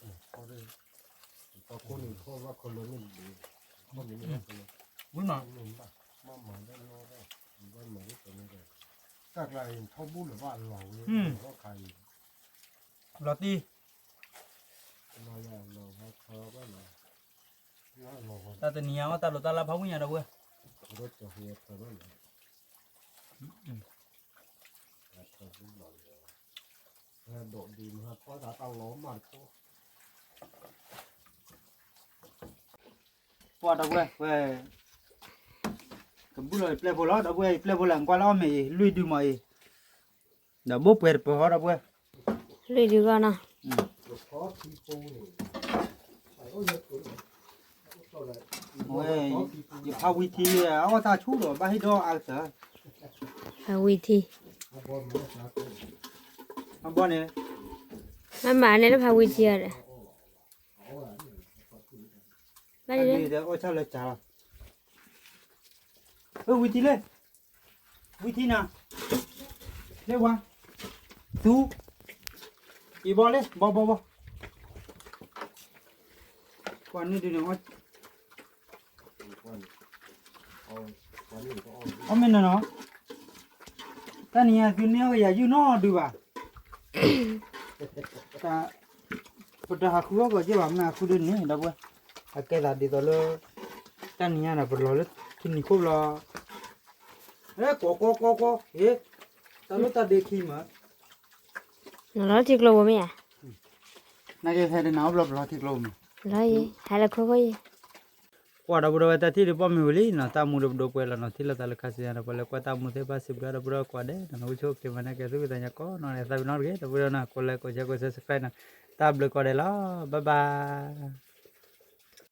်ဘူၣ်လၢၤဘၣ်လီၤဝဲ, လီၤတံၢ်, တၢ်တနံၤညါအီၣ်တၢ်ဒိးတၢ်လၢ်ဖးဝံၣ်ညါ ဒီပုၢ်ဝဲၢ်, ပှၤ ဒီပုၢ်ဝဲၢ်, ဝဲ ကဘုၣ်လီၤယပျဲၢ်ဖိလီၤ ဒီပုၢ်ဝဲၢ်, ယပျဲၢ်ဖိလၢနကွၢ်လၢအီၣ်မ့ၢ်အံၤ လွံၢ်ဒုမးအံၤ, ဒီးဘိၣ်ပှဲၤတပၢၤဟီ ဒီပုၢ်ဝဲၢ်, လွံၢ်ဒုဂီၢ်နီၤ, ဝဲ ယဖးဝံၤထံ အအီၣ်တၢ်ဆူၣ်ဒီး ဘၣ်ဟ့ၣ်ဒီးအါကတၢၢ်, ဖးဝံၤထံ, အဘီန့ၣ်, မ့မ့ၢ်န့ၣ်လၢဖးဝံၤထံအီၤဒီး ဘၣ်န့ၣ်လၢ အီၣ်ဆၣ်လၢကၢ်လီၤ, ဝံၤထံလၢ, ဝံၤထံနၤ, လၢဝါ, သူ, အံၤဘီလၢ ဘီဘီဘီ, ကွၢ်န့ၢ်ဒုန့ၣ်, အီၣ်မ့ၢ်နီၤနီၤ, တၢ်နံၤညါသုန့ၢ်အီၣ်ကယၤယုၢ်နီၢ်ဒုးဘၣ်, တၢ် ပတဟးဃုအီၣ်ကီးက့ၢ်ဘၣ် မ့ၢ်ဟးဃုဒ်န့ၣ် ဒီပုၢ်ဝဲၢ်, အကဲသးဒ်သိးလၢ တၢ်နံၤညါဒီး ပလီၤလၢထံနံၤခိၣ်ဘျီ, အဲ ကွီၢ်ကွီၢ်ကွီၢ်ကွီၢ် ဟ့ၣ်, တၢ်လၢတၢ်ဒ့ခံမး, နလီၤထံကျိပူၤမ့ၢ်ဧါ, နကဟဲဒ်နၤအီၣ်ဘျီ ပလီၤထံကျိမး, လီၤအံၤ ဟဲလၢခိခိၣ်အံၤ ကွၢ်ဒီပုၢ်ဒီဝဲၢ် တၢ်ထံၣ်ဒုးပိာ်မုၣ်ဝံၤလံနီၤ, တၢ်မူဒီးပဒိၣ်ပှဲၤလီၤနီၤ, ထံၣ်လိာ်သးလၢခါဆူညါဒီး ပှၤလၢကွၢ်တၢ်မူသ့ၣ်တဖၣ် စံးဘျုးဒီပုၢ်ဒီဝဲၢ်ကိးဂၤဒဲးနီၤ, နဝံဆိက့ၤမးန့ၣ် ကဲသုဝံသးညါကိးနီၤန့ၣ် သးပ့ၤနီၣ်တဂ့ၤ ဒီပုၢ်ဒီဝဲၢ်နီၤ, ကိးလဲကိးဆဲကိး subscribe နီၤ, တၢ်ဘျုးကိးဂၤဒဲးလီၤ, bye bye.